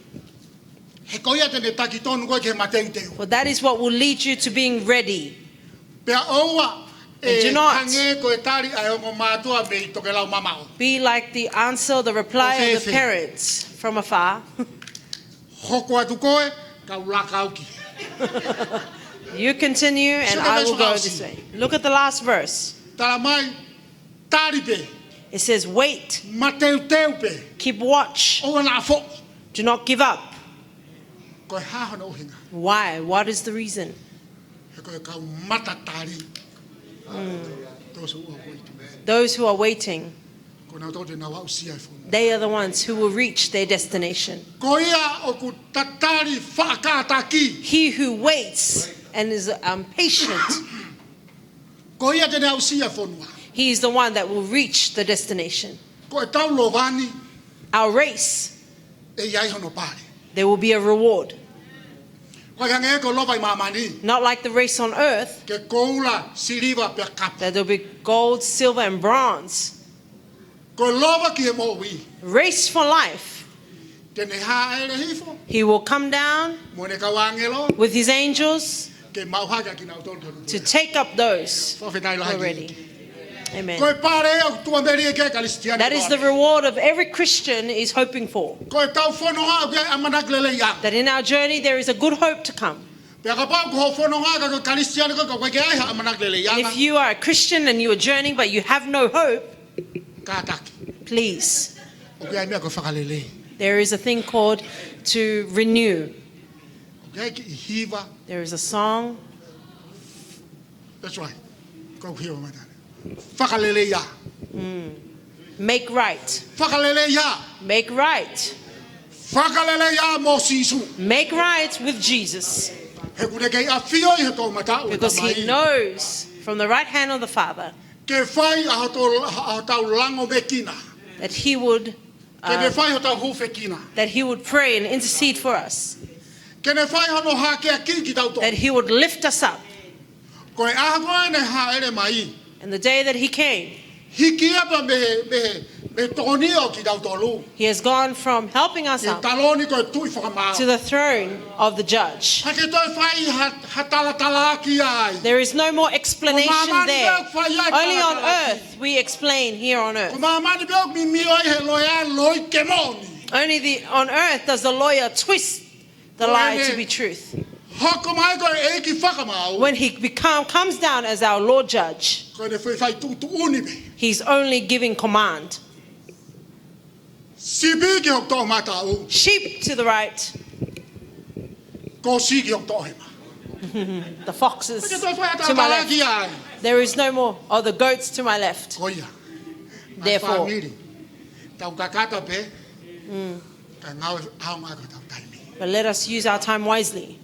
He ko ia te ne taki tonu koe ki he mateuteu. For that is what will lead you to being ready. Pea ʻoua And do ʻe not hangē ko e tali ʻa e ongo mātuʻa mei tokelau mamaʻo. Be like the answer, the reply of the Fēfē. Parents from afar. Hoko atu koe, kau laka au ki. You continue and Sio ki he I will veesi go fakaʻosi. This way. Look at the last verse. Tala mai, tali pē, It says, "Wait, mateuteu pē, keep watch, ʻoua naʻa foʻi. Do not give up." Ko e hā hono ʻuhinga? Why? What is the reason? He ko e kau matatali. Those who are waiting. Those who are waiting, Ko nautolu te nau aʻusia e fonua. They are the ones who will reach their destination. Ko ia ʻoku tatali faʻa kātaki. He who waits and is um, patient, Ko ia te ne aʻusia e fonua. He is the one that will reach the destination. Ko e tau lova ni. Our race, ʻE ʻi ai hono pale. There will be a reward. ʻOku ʻikai hangē ko e lova ʻi māmani. Not like the race on earth, Ke koula, siliva pea kapa. That there will be gold, silver, and bronze. Ko e lova ki he moʻui. Race for life. Te ne hāʻele hifo. He will come down Mo ʻene kau ʻāngelo. With his angels Ke maʻu hake ʻa kinautolu. To take up those Fakafetaʻi lahi. Already. Amen. Ko e pale ʻoku tuʻu ʻa Mele ki ai e Kalisitiane. That is the reward of every Christian is hoping for. Ko e tau fononga ʻoku ʻi ai e ʻamanaki lelei ʻanga. That in our journey there is a good hope to come. Pea kapau ko hoʻo fononga ka ko e Kalisitiane koe ka ʻoku ʻikai ke ʻi ai ha ʻamanaki lelei ʻanga. And if you are a Christian and you are journeying but you have no hope, Kātaki. Please. ʻOku ʻi ai e meʻa ko e fakalelei. There is a thing called to renew. ʻOku ʻi ai e kiʻi hiva. There is a song. That's right. Ko e hiva mai tane. Fakalelei ia. Make right. Fakalelei ia. Make right. Fakalelei ia mo Sīsū. Make right with Jesus. He ʻoku ne kei ʻafioʻi he toʻomataʻu ʻo e Tamai. Because he knows from the right hand of the Father Ke fai ʻa hotau, ʻa hotau lango mekina. That he would, Ke ne uh, fai hotau hūfekina. That he would pray and intercede for us. Ke ne fai hono hākeakiʻi kitautolu. That he would lift us up. Ko e ʻaho ko ē ne hāʻele mai. And the day that he came, Hiki ia pē mei he, mei he, mei he tokoni ʻo kitautolu. He has gone from helping us Ki he up taloni ko e tuʻi fakamaau. To the throne of the judge. Ka ke toe fai ha, ha talatalaaki ai. There is no more explanation there. Ko māmani pē ʻoku fai ai talatalaaki. Only on earth we explain here on Ko earth. māmani pē ʻoku mimio ai he loea loi kēmoni. Only the, on earth does the lawyer twist the lie to be truth. Hoko mai ko e ʻEiki fakamaau. When he become, comes down as our Lord Judge, Ko ʻene fai, fai tuʻutuʻuni pē. He's only giving command. Sipi ki hoku toʻomataʻu. Sheep to the right, Kosi ki hoku toʻohema. The foxes Ka ke toe fai ha to my talatalaaki left. Ai. There is no more. Oh, the goats to my left. Ko ia. Therefore, fāmili, tau kakata pē, mm, ka ngāue ʻaonga ko ʻetau taimi. But let us use our time wisely.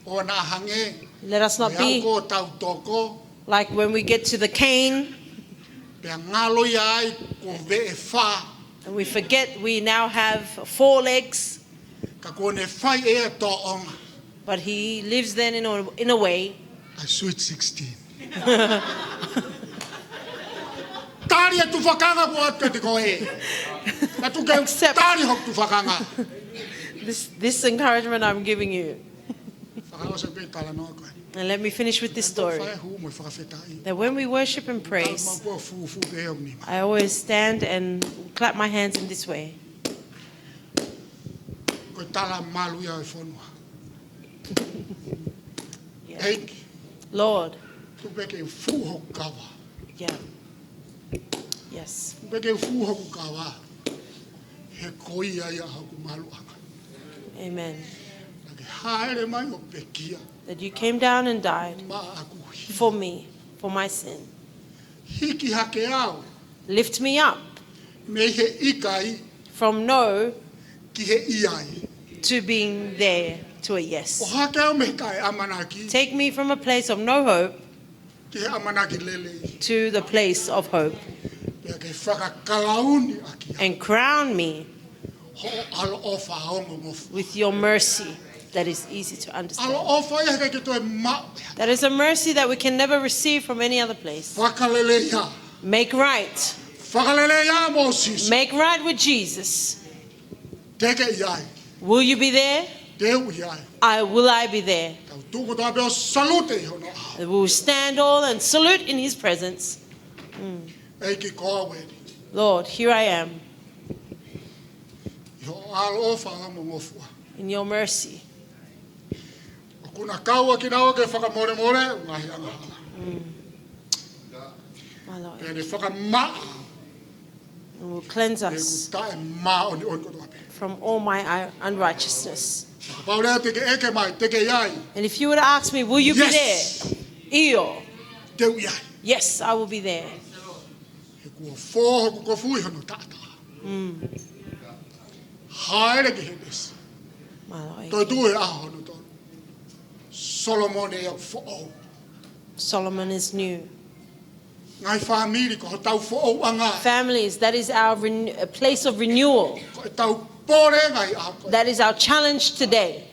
ʻOua naʻa hangē, let us not be ko ʻetau toko, like when we get to the cane, pea ngalo ia ai ko e veʻe fā, and we forget we now have four legs. Ka kuo ne fai ʻe ia tōʻonga. But he lives then in a, in a way. A sweet sixteen. Tali e tufakanga kuo ʻoatu kiate koe. Ka tuku ke u, accept, tali hoku tufakanga. This, this encouragement I'm giving you. Fakaʻosi pē talanoa ko eni. And let me finish with this story. Fai e hū mo e fakafetaʻi. That when we worship and praise, tau maʻu pē ʻo fūfū pē hoku nima. I always stand and clap my hands in this way. Ko e tala malu ia ʻo e fonua. Yeah. ʻEiki. Lord. Tuku pē ke u fū hoku kava. Yeah. Yes. Tuku pē ke u fū hoku kava. He ko ia ia hoku maluʻanga. Amen. Naʻa ke hāʻele mai ʻo pekia. That you came down and died maʻaku hili, for me, for my sin. Hiki hake au. Lift me up. Mei he ʻikai. From no. Ki he ʻiai. To being there, to a yes. ʻOhake au mei he taʻeʻamanaki. Take me from a place of no hope. Ki he ʻamanaki lelei. To the place of hope. Pea ke fakakalauni ʻaki au. And crown me. Hoʻo ʻaloʻofa ongongofua. With your mercy that is easy to understand. ʻAloʻofa ia he ʻikai ke toe maʻu. That is a mercy that we can never receive from any other place. Fakalelei ia. Make right. Fakalelei ia mo Sīsū. Make right with Jesus. Te ke ʻi ai. Will you be there? Te u ʻi ai. I, will I be there? Tau tuʻu kotoa pē ʻo salute ʻi hono ʻao. We will stand all and salute in his presence. Mm. ʻEiki, ko au eni. Lord, here I am. ʻI hoʻo ʻaloʻofa ongongofua. In your mercy. ʻOku na kau ʻa kinaua ke fakamolemole ʻeku ngaahi angahala. Mm. My Lord. Pea ne fakamaʻa. And will cleanse us. ʻEku taʻemāʻoniʻoni kotoa pē. From all my un-, unrighteousness. Kapau leva te ke ʻeke mai, te ke ʻi ai. And if you were to ask me, will you be there? Yes. ʻIo. Te u ʻi ai. Yes, I will be there. He kuo fō hoku kofu ʻi hono taʻataʻa. Mm. Hāʻele ki Hētesi. My Lord. Toe tuʻu he ʻaho hono tolu. Solomone ia ʻoku foʻou. Solomon is new. Ngaahi fāmili ko hotau foʻouʻanga. Families, that is our ren-, a place of renewal. Ko ʻetau pole ngaahi ʻaho ko ē. That is our challenge today.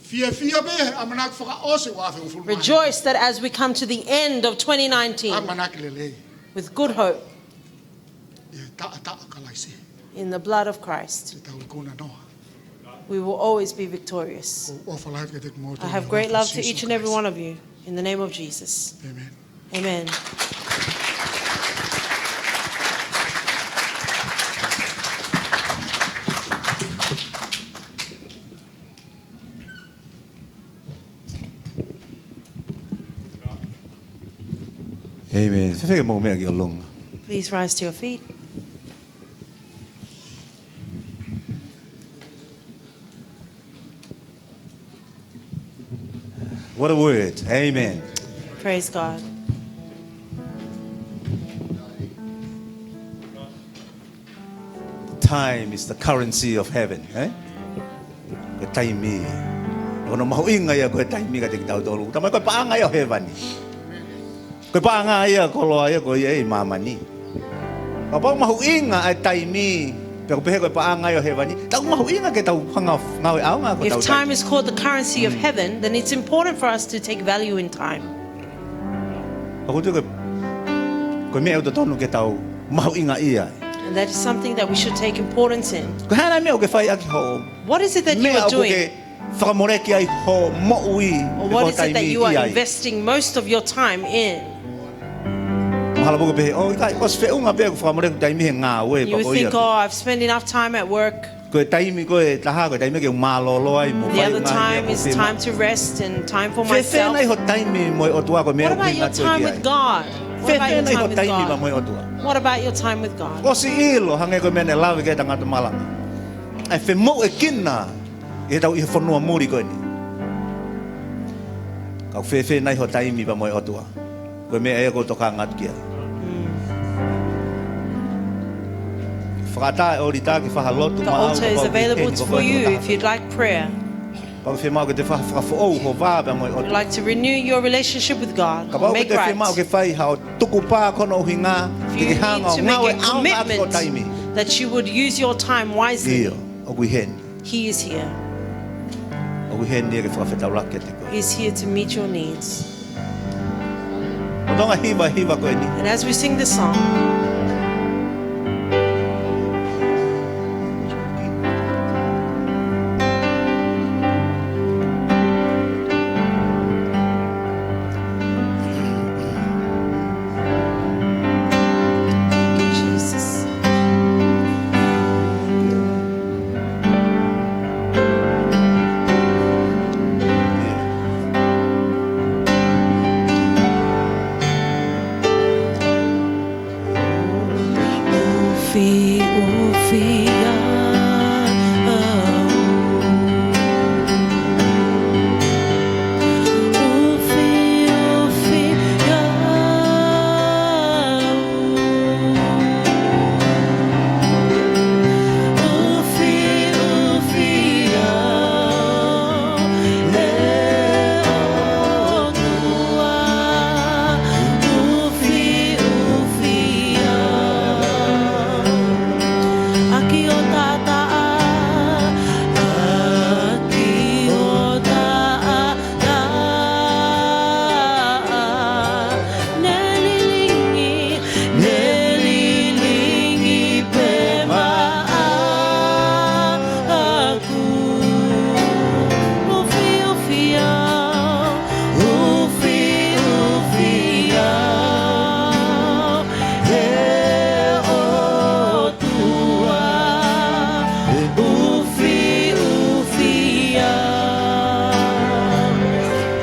Fiefia pē he ʻamanaki fakaʻosi ua afe uofulu mā hiva. Rejoice that as we come to the end of twenty nineteen, ʻamanaki lelei. With good hope. ʻI he taʻataʻa ʻo Kalaisi. In the blood of Christ. Te tau ikuna noa. We will always be victorious. ʻOku ou ʻofa lahi atu kiate kimoutolu ʻi he huafa ʻo Sīsū Kalaisi. I have great love to each and every one of you in the name of Jesus. Amen. Amen. Amen. Fēfē ke mou meʻa ki ʻolunga? Please rise to your feet. What a word. Amen. Praise God. Time is the currency of heaven, eh? Ko e taimi. Ko hono mahuʻinga ia ko e taimi kiate kitautolu. Talamai ko e paʻanga ia ʻo hēvani. Ko e paʻanga ia, koloa ia, ko ia ʻi māmani. Kapau mahuʻinga ʻa e taimi, pea ʻoku pehē ko e paʻanga ia ʻo hēvani, tau mahuʻinga ke tau hanga ngāue ʻaonga ko ʻetau taimi. If time is called the currency of heaven, then it's important for us to take value in time. ʻOku ou tui ko e, ko e meʻa ʻoku totonu ke tau mahuʻingaʻia ai. And that is something that we should take importance in. Ko e hā e meʻa ʻoku ke fai ʻaki hoʻo meʻa ʻoku ke, what is it that you are doing? Fakamoleki ai hoʻo moʻui, or what is it that you are investing most of your time in? Mahalo pē ʻoku pehē, ʻo ʻikai, ʻosi feʻunga pē ʻeku fakamoleki taimi he ngāue, pea ko ia. You think, "Oh, I've spent enough time at work." Ko e taimi ko ē ʻe taha, ko e taimi ke u mālōlō ai mo fai ngāue. The other time is time to rest and time for myself. Fēfē nai hoʻo taimi mo e ʻOtua ko e meʻa ʻoku ʻuhinga atu ki ai. What about your time with God? What about your time with God? Fēfē nai hoʻo taimi pea mo e ʻOtua? What about your time with God? ʻOsi ʻilo, hangē ko e meʻa naʻe lave ki ai e tangata malanga. ʻA e femoʻuekina ʻi heʻetau ʻi he fonua muli ko eni. Ka ʻoku fēfē nai hoʻo taimi pea mo e ʻOtua? Ko e meʻa ia ʻoku ou tokanga atu ki ai. Mm. Kātaki ʻo ʻolita ke fai ha lotu. The altar is available for you if you'd like prayer. Kapau ʻoku ke fiemaʻu ke te fai ha fakafoʻou ho vā pea mo e ʻOtua. You'd like to renew your relationship with God, make right. Kapau ʻoku ke fiemaʻu ke fai haʻo tukupā, ko hono ʻuhinga ke ke hanga ʻo ngāue ʻaonga ʻaki ho taimi. If you need to make a commitment that you would use your time wisely, ʻIo, ʻoku ʻi heni. He is here. ʻOku ʻi heni ia ke fakafetaulaki kiate koe. He's here to meet your needs. Lolotonga e hiva, hiva ko eni. And as we sing this song, thank you, Jesus.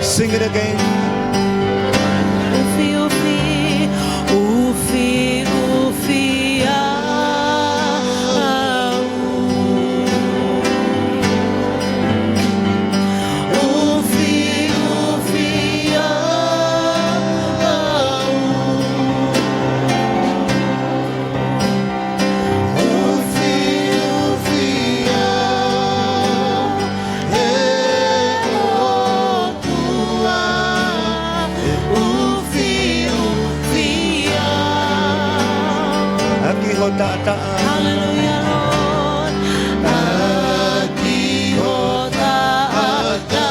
Sing it again. ʻAki ho taʻataʻa. Hallelujah, Lord. ʻAki ho taʻataʻa.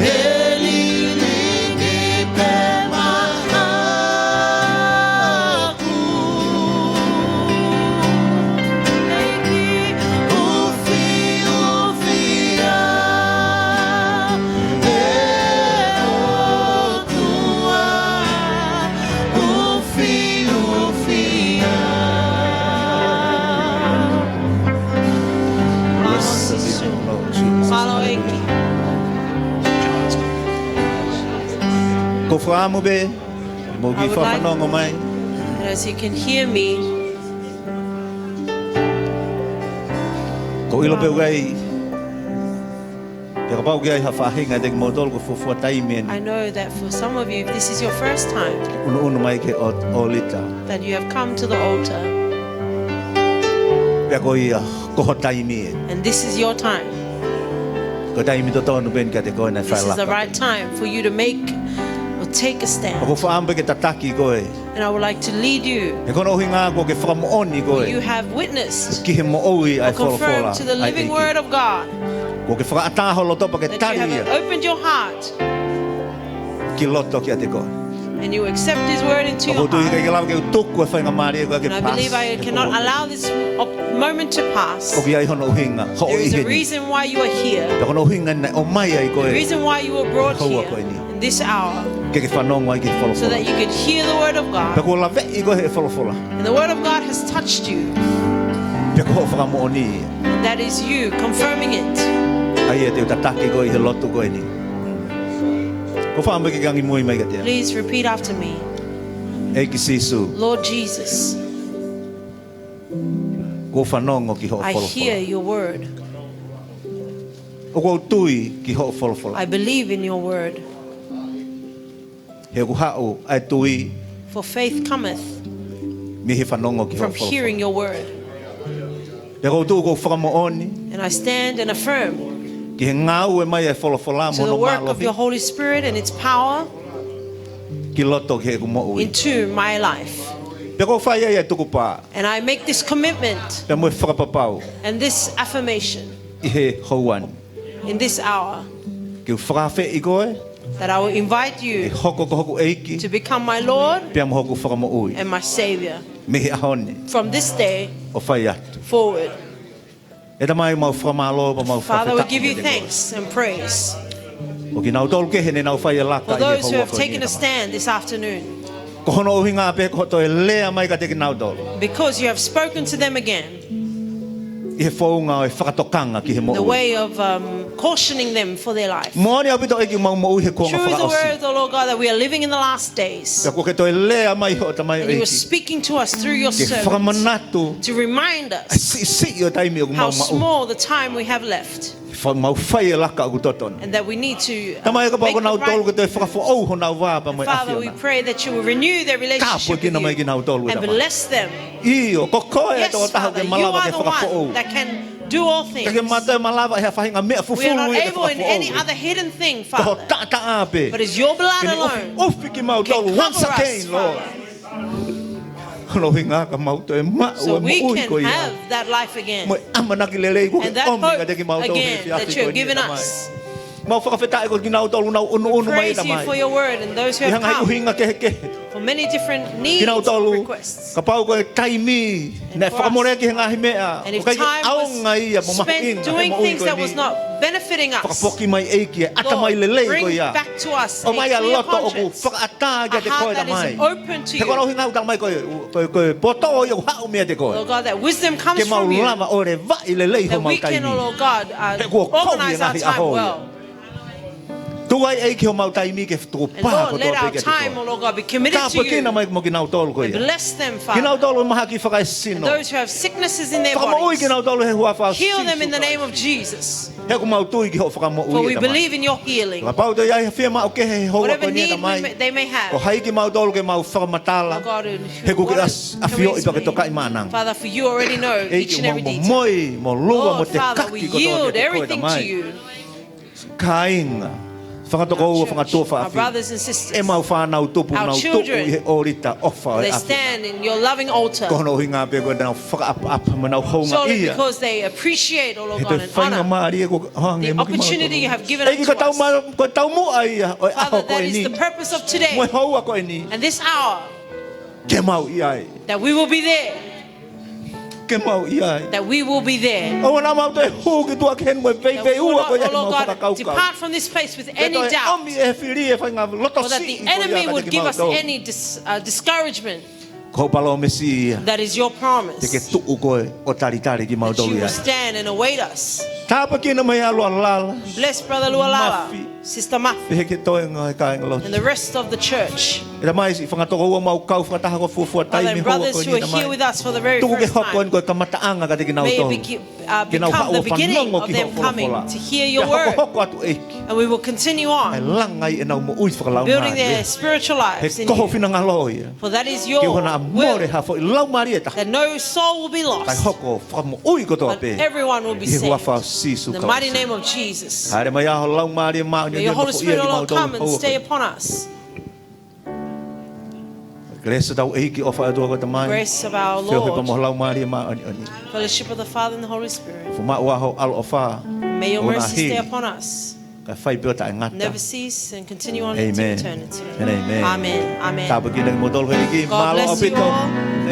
He lilingi pē maʻaku. ʻUfiʻufi au, ʻe ʻOtua. ʻUfiʻufi au. Mālō Sīsū. Mālō ʻEiki. Ko e fakaʻamu pē ʻoku mou kiʻi fakafanongo mai. And as you can hear me, ʻoku ou ʻilo pē ʻoku ʻi ai, pea kapau ʻoku ʻi ai ha faʻahinga ʻiate kimoutolu ko e fuofua taimi eni. I know that for some of you, if this is your first time, ʻunuʻunu mai ki he ʻo-, ʻōlita, that you have come to the altar, pea ko ia ko ho taimi ē. And this is your time. Ko e taimi totonu pē eni kiate koe ʻo fai ha laka. This is the right time for you to make or take a stand. ʻOku ou fakaʻamu pē ke tataki koe. And I would like to lead you. He ko hono ʻuhinga kuo ke fakamoʻoni koe. You have witnessed or confirmed to the living word of God. Ki he moʻui ʻa e folofola ʻa e ʻEiki. Kuo ke fakaʻatā ho loto pea ke tali ia. That you have opened your heart. Ki loto kiate koe. And you accept his word into your heart. ʻOku ou tui ʻikai ke lava ke u tuku e faingamālie ko ē ke paasi. And I believe I cannot allow this op-, moment to pass. ʻOku ʻi ai hono ʻuhinga hoʻo ʻi heni. There is a reason why you are here. Pea ko hono ʻuhinga naʻe ʻomai ai koe. The reason why you were brought here. Houa ko eni. In this hour, ke ke fanongo ai ki he folofola. So that you could hear the word of God. Pea kuo laveʻi koe ʻe he folofola. And the word of God has touched you. Pea ko hoʻo fakamoʻoni ia. And that is you confirming it. ʻA ia te u tataki koe ʻi he lotu ko eni. ʻOku ou fakaʻamu ke ke angimui mai kiate au. Please repeat after me. ʻEiki Sīsū. Lord Jesus. ʻOku ou fanongo ki hoʻo folofola. I hear your word. ʻOku ou tui ki hoʻo folofola. I believe in your word. He ʻoku haʻu ʻa e tui For faith cometh mei he fanongo ki hoʻo folofola. From hearing your word. Pea ʻoku ou tuʻu ʻo fakamoʻoni. And I stand and affirm ki he ngāue mai ʻa e folofola mo hono mālohi. To the work of your Holy Spirit and its power ki loto ki heʻeku moʻui. Into my life. Pea ʻoku ou fai ai ʻa e tukupā. And I make this commitment. Pea mo e fakapapau. And this affirmation. ʻI he houa ni. In this hour. Ke u fakaafeʻi koe. That I will invite you. Ke hoko ko hoku ʻEiki. To become my Lord. Pea mo hoku Fakamoʻui. And my Savior. Mei he ʻaho ni. From this day. ʻO fai atu. Forward. ʻE Tamai, mau fakamālō, pea mau fakafetaʻi kiate koe. Father, we give you thanks and praise. Ko kinautolu kehe ne nau fai e laka ʻi he houa ko eni, Tamai. For those who have taken a stand this afternoon. Ko hono ʻuhinga pē ko hoʻo toe lea mai kiate kinautolu. Because you have spoken to them again. ʻI he founga ʻo e fakatokanga ki he moʻui. The way of, um, cautioning them for their life. Moʻoni ʻaupito ʻEiki, mau moʻui he kuonga fakaʻosi. True is the word, O Lord God, that we are living in the last days. Pea kuo ke toe lea mai hoʻo tamaioʻeiki. And you are speaking to us through your servants. Ke fakamanatu. To remind us. ʻA e siʻisiʻi ʻo e taimi ʻoku mau maʻu. How small the time we have left. Fa-, mau fai e laka ʻoku totonu. And that we need to, uh, make the right move. Tamai, kapau ko kinautolu ke toe fakafoʻou honau vā pea mo e ʻAfiona. Father, we pray that you will renew their relationship with you. Tāpuekina mai kinautolu, ʻe Tamai. And bless them. ʻIo, ko koe ʻa e tokotaha ʻoku ke malava ke fakafoʻou. Yes, Father, you are the one that can do all things. ʻIkai ke mau toe malava ʻi ha faʻahinga meʻa fufulu ia ke fakafoʻou. We are not able in any other hidden thing, Father. Ko ho taʻataʻa pē. But it's your blood alone can cover us, Father. Ke ne ʻufiʻufi kimautolu once again, Lord. Hono ʻuhinga ka mau toe maʻu e moʻui ko ia. So we can have that life again. Mo e ʻamanaki lelei kuo ke ʻomi kiate kimautolu he efiafi ko eni, Tamai. And that hope again that you have given us. Mau fakafetaʻi ko kinautolu ʻoku nau ʻunuʻunu mai, Tamai. We praise you for your word and those who have come. ʻI he ngaahi ʻuhinga kehekehe. For many different needs and requests. Kinautolu, kapau ko e taimi naʻe fakamoleki he ngaahi meʻa ʻoku ʻikai ke ʻaonga ia mo mahuʻinga he moʻui ko eni. And if time was spent doing things that was not benefiting us, fakafoki mai ʻEiki e ʻatamai lelei ko ia. Lord, bring back to us a clear conscience, a heart that is open to you. ʻOmai ʻa e loto ʻoku fakaʻatā kiate koe, Tamai. He ko hono ʻuhinga ʻoku tala mai ko e, ko e, ko e poto ia ʻoku haʻu meiate koe. Lord God, that wisdom comes from you. Ke mau lava ʻo levaʻi lelei homau taimi. That we can, oh Lord God, uh, organize our time well. He kuo kovi e ngaahi ʻaho ia. Tuku ai ʻEiki homau taimi ke tukupā kotoa pē kiate koe. And Lord, let our time, oh Lord God, be committed to you. Tāpuekina mai mo kinautolu ko ia. And bless them, Father. Kinautolu ʻoku mahaki fakaesino. And those who have sicknesses in their bodies. Fakamoʻui kinautolu he huafa ʻo Sīsū Kalaisi. Heal them in the name of Jesus. He ʻoku mau tui ki hoʻo fakamoʻui, Tamai. For we believe in your healing. Kapau ʻoku ʻi ai ha fiemaʻu kehe he houa ko eni, Tamai. Whatever need we may, they may have. ʻOku ʻi ai kimautolu ke mau fakamatala. Oh God, and who want to come into me. He ʻoku ke ʻafioʻi pea ke tokaʻi maʻananga. Father, for you already know each and every detail. ʻEiki, ʻoku mau momoi, mo lua, mo tekaki kotoa kiate koe, Tamai. Oh Father, we yield everything to you. Kāinga, fakatokoua, fakatuofāfine. Our church, our brothers and sisters. ʻEmau fānau tupu, nau tuʻu ʻi he ʻōlita ʻofa ʻo e ʻAfiona. Our children, they stand in your loving altar. Ko hono ʻuhinga pē ko ʻenau fakaʻapaʻapa mo ʻenau houngaʻia. Solely because they appreciate, oh Lord God, and honor the opportunity you have given unto us. He ko e faingamālie ʻoku ke ʻoange mo kimautolu. ʻEiki, ko e taumuʻa ia ʻo e ʻaho ko eni. Father, that is the purpose of today. Mo e houa ko eni. And this hour. Ke mau ʻi ai. That we will be there. Ke mau ʻi ai. That we will be there. ʻOua naʻa mau toe hū ki tuʻa ki heni mo e veiveiua ko ia ʻi heʻemau fakakaukau. That we will not, oh Lord God, depart from this place with any doubt. Ke toe ʻomi ʻe he fili e faʻahinga loto siʻi ko ia kiate kimautolu. Or that the enemy would give us any dis-, uh, discouragement. Ko hoʻo palōmesi ia. That is your promise. Te ke tuʻu koe ʻo talitali kimautolu ia. That you will stand and await us. Tāpuekina mai ʻa Lualala. Bless Brother Lualala. Mafi. Sister Mafi. Pehē ki he toenga ʻo e kāingalotu. And the rest of the church. ʻE Tamai, siʻi fanga tokoua ʻoku mau kau fakataha ʻi he fuofua taimi he houa ko eni, Tamai. Other brothers who are here with us for the very first time. Tuku ke hoko eni ko e kamataʻanga kiate kinautolu. May it be-, uh, become the beginning of them coming to hear your word. Ke nau haʻu ʻo fanongo ki hoʻo folofola. Pea hokohoko atu ʻEiki. And we will continue on. ʻE langa ai ʻenau moʻui fakalaumālie. Building their spiritual lives in you. He ko ho finangalo ia. For that is your will. Ke ʻoua naʻa mole ha foʻi laumālie ʻe taha. That no soul will be lost. Kae hoko ʻo fakamoʻui kotoa pē. But everyone will be saved. ʻI he huafa ʻo Sīsū Kalaisi. In the mighty name of Jesus. Haere mai ā ho Laumālie Māʻoniʻoni ʻo nofoʻia kimautolu he houa ko eni, Tamai. May your Holy Spirit, O Lord, come and stay upon us. Kelesi ʻa hotau ʻEiki, ʻofa ʻa e ʻOtua ko e Tamai. Grace of our Lord. Feohi pea mo e Laumālie Māʻoniʻoni. Fellowship of the Father and the Holy Spirit. Fomaʻu ā ho ʻaloʻofa. May your mercy stay upon us. Kae fai pē ʻo taʻengata. Never cease and continue on into eternity. Amen. And amen. Amen. Amen. Tāpuekina kimoutolu ʻe he ʻEiki. God bless you all. Mālō ʻaupito.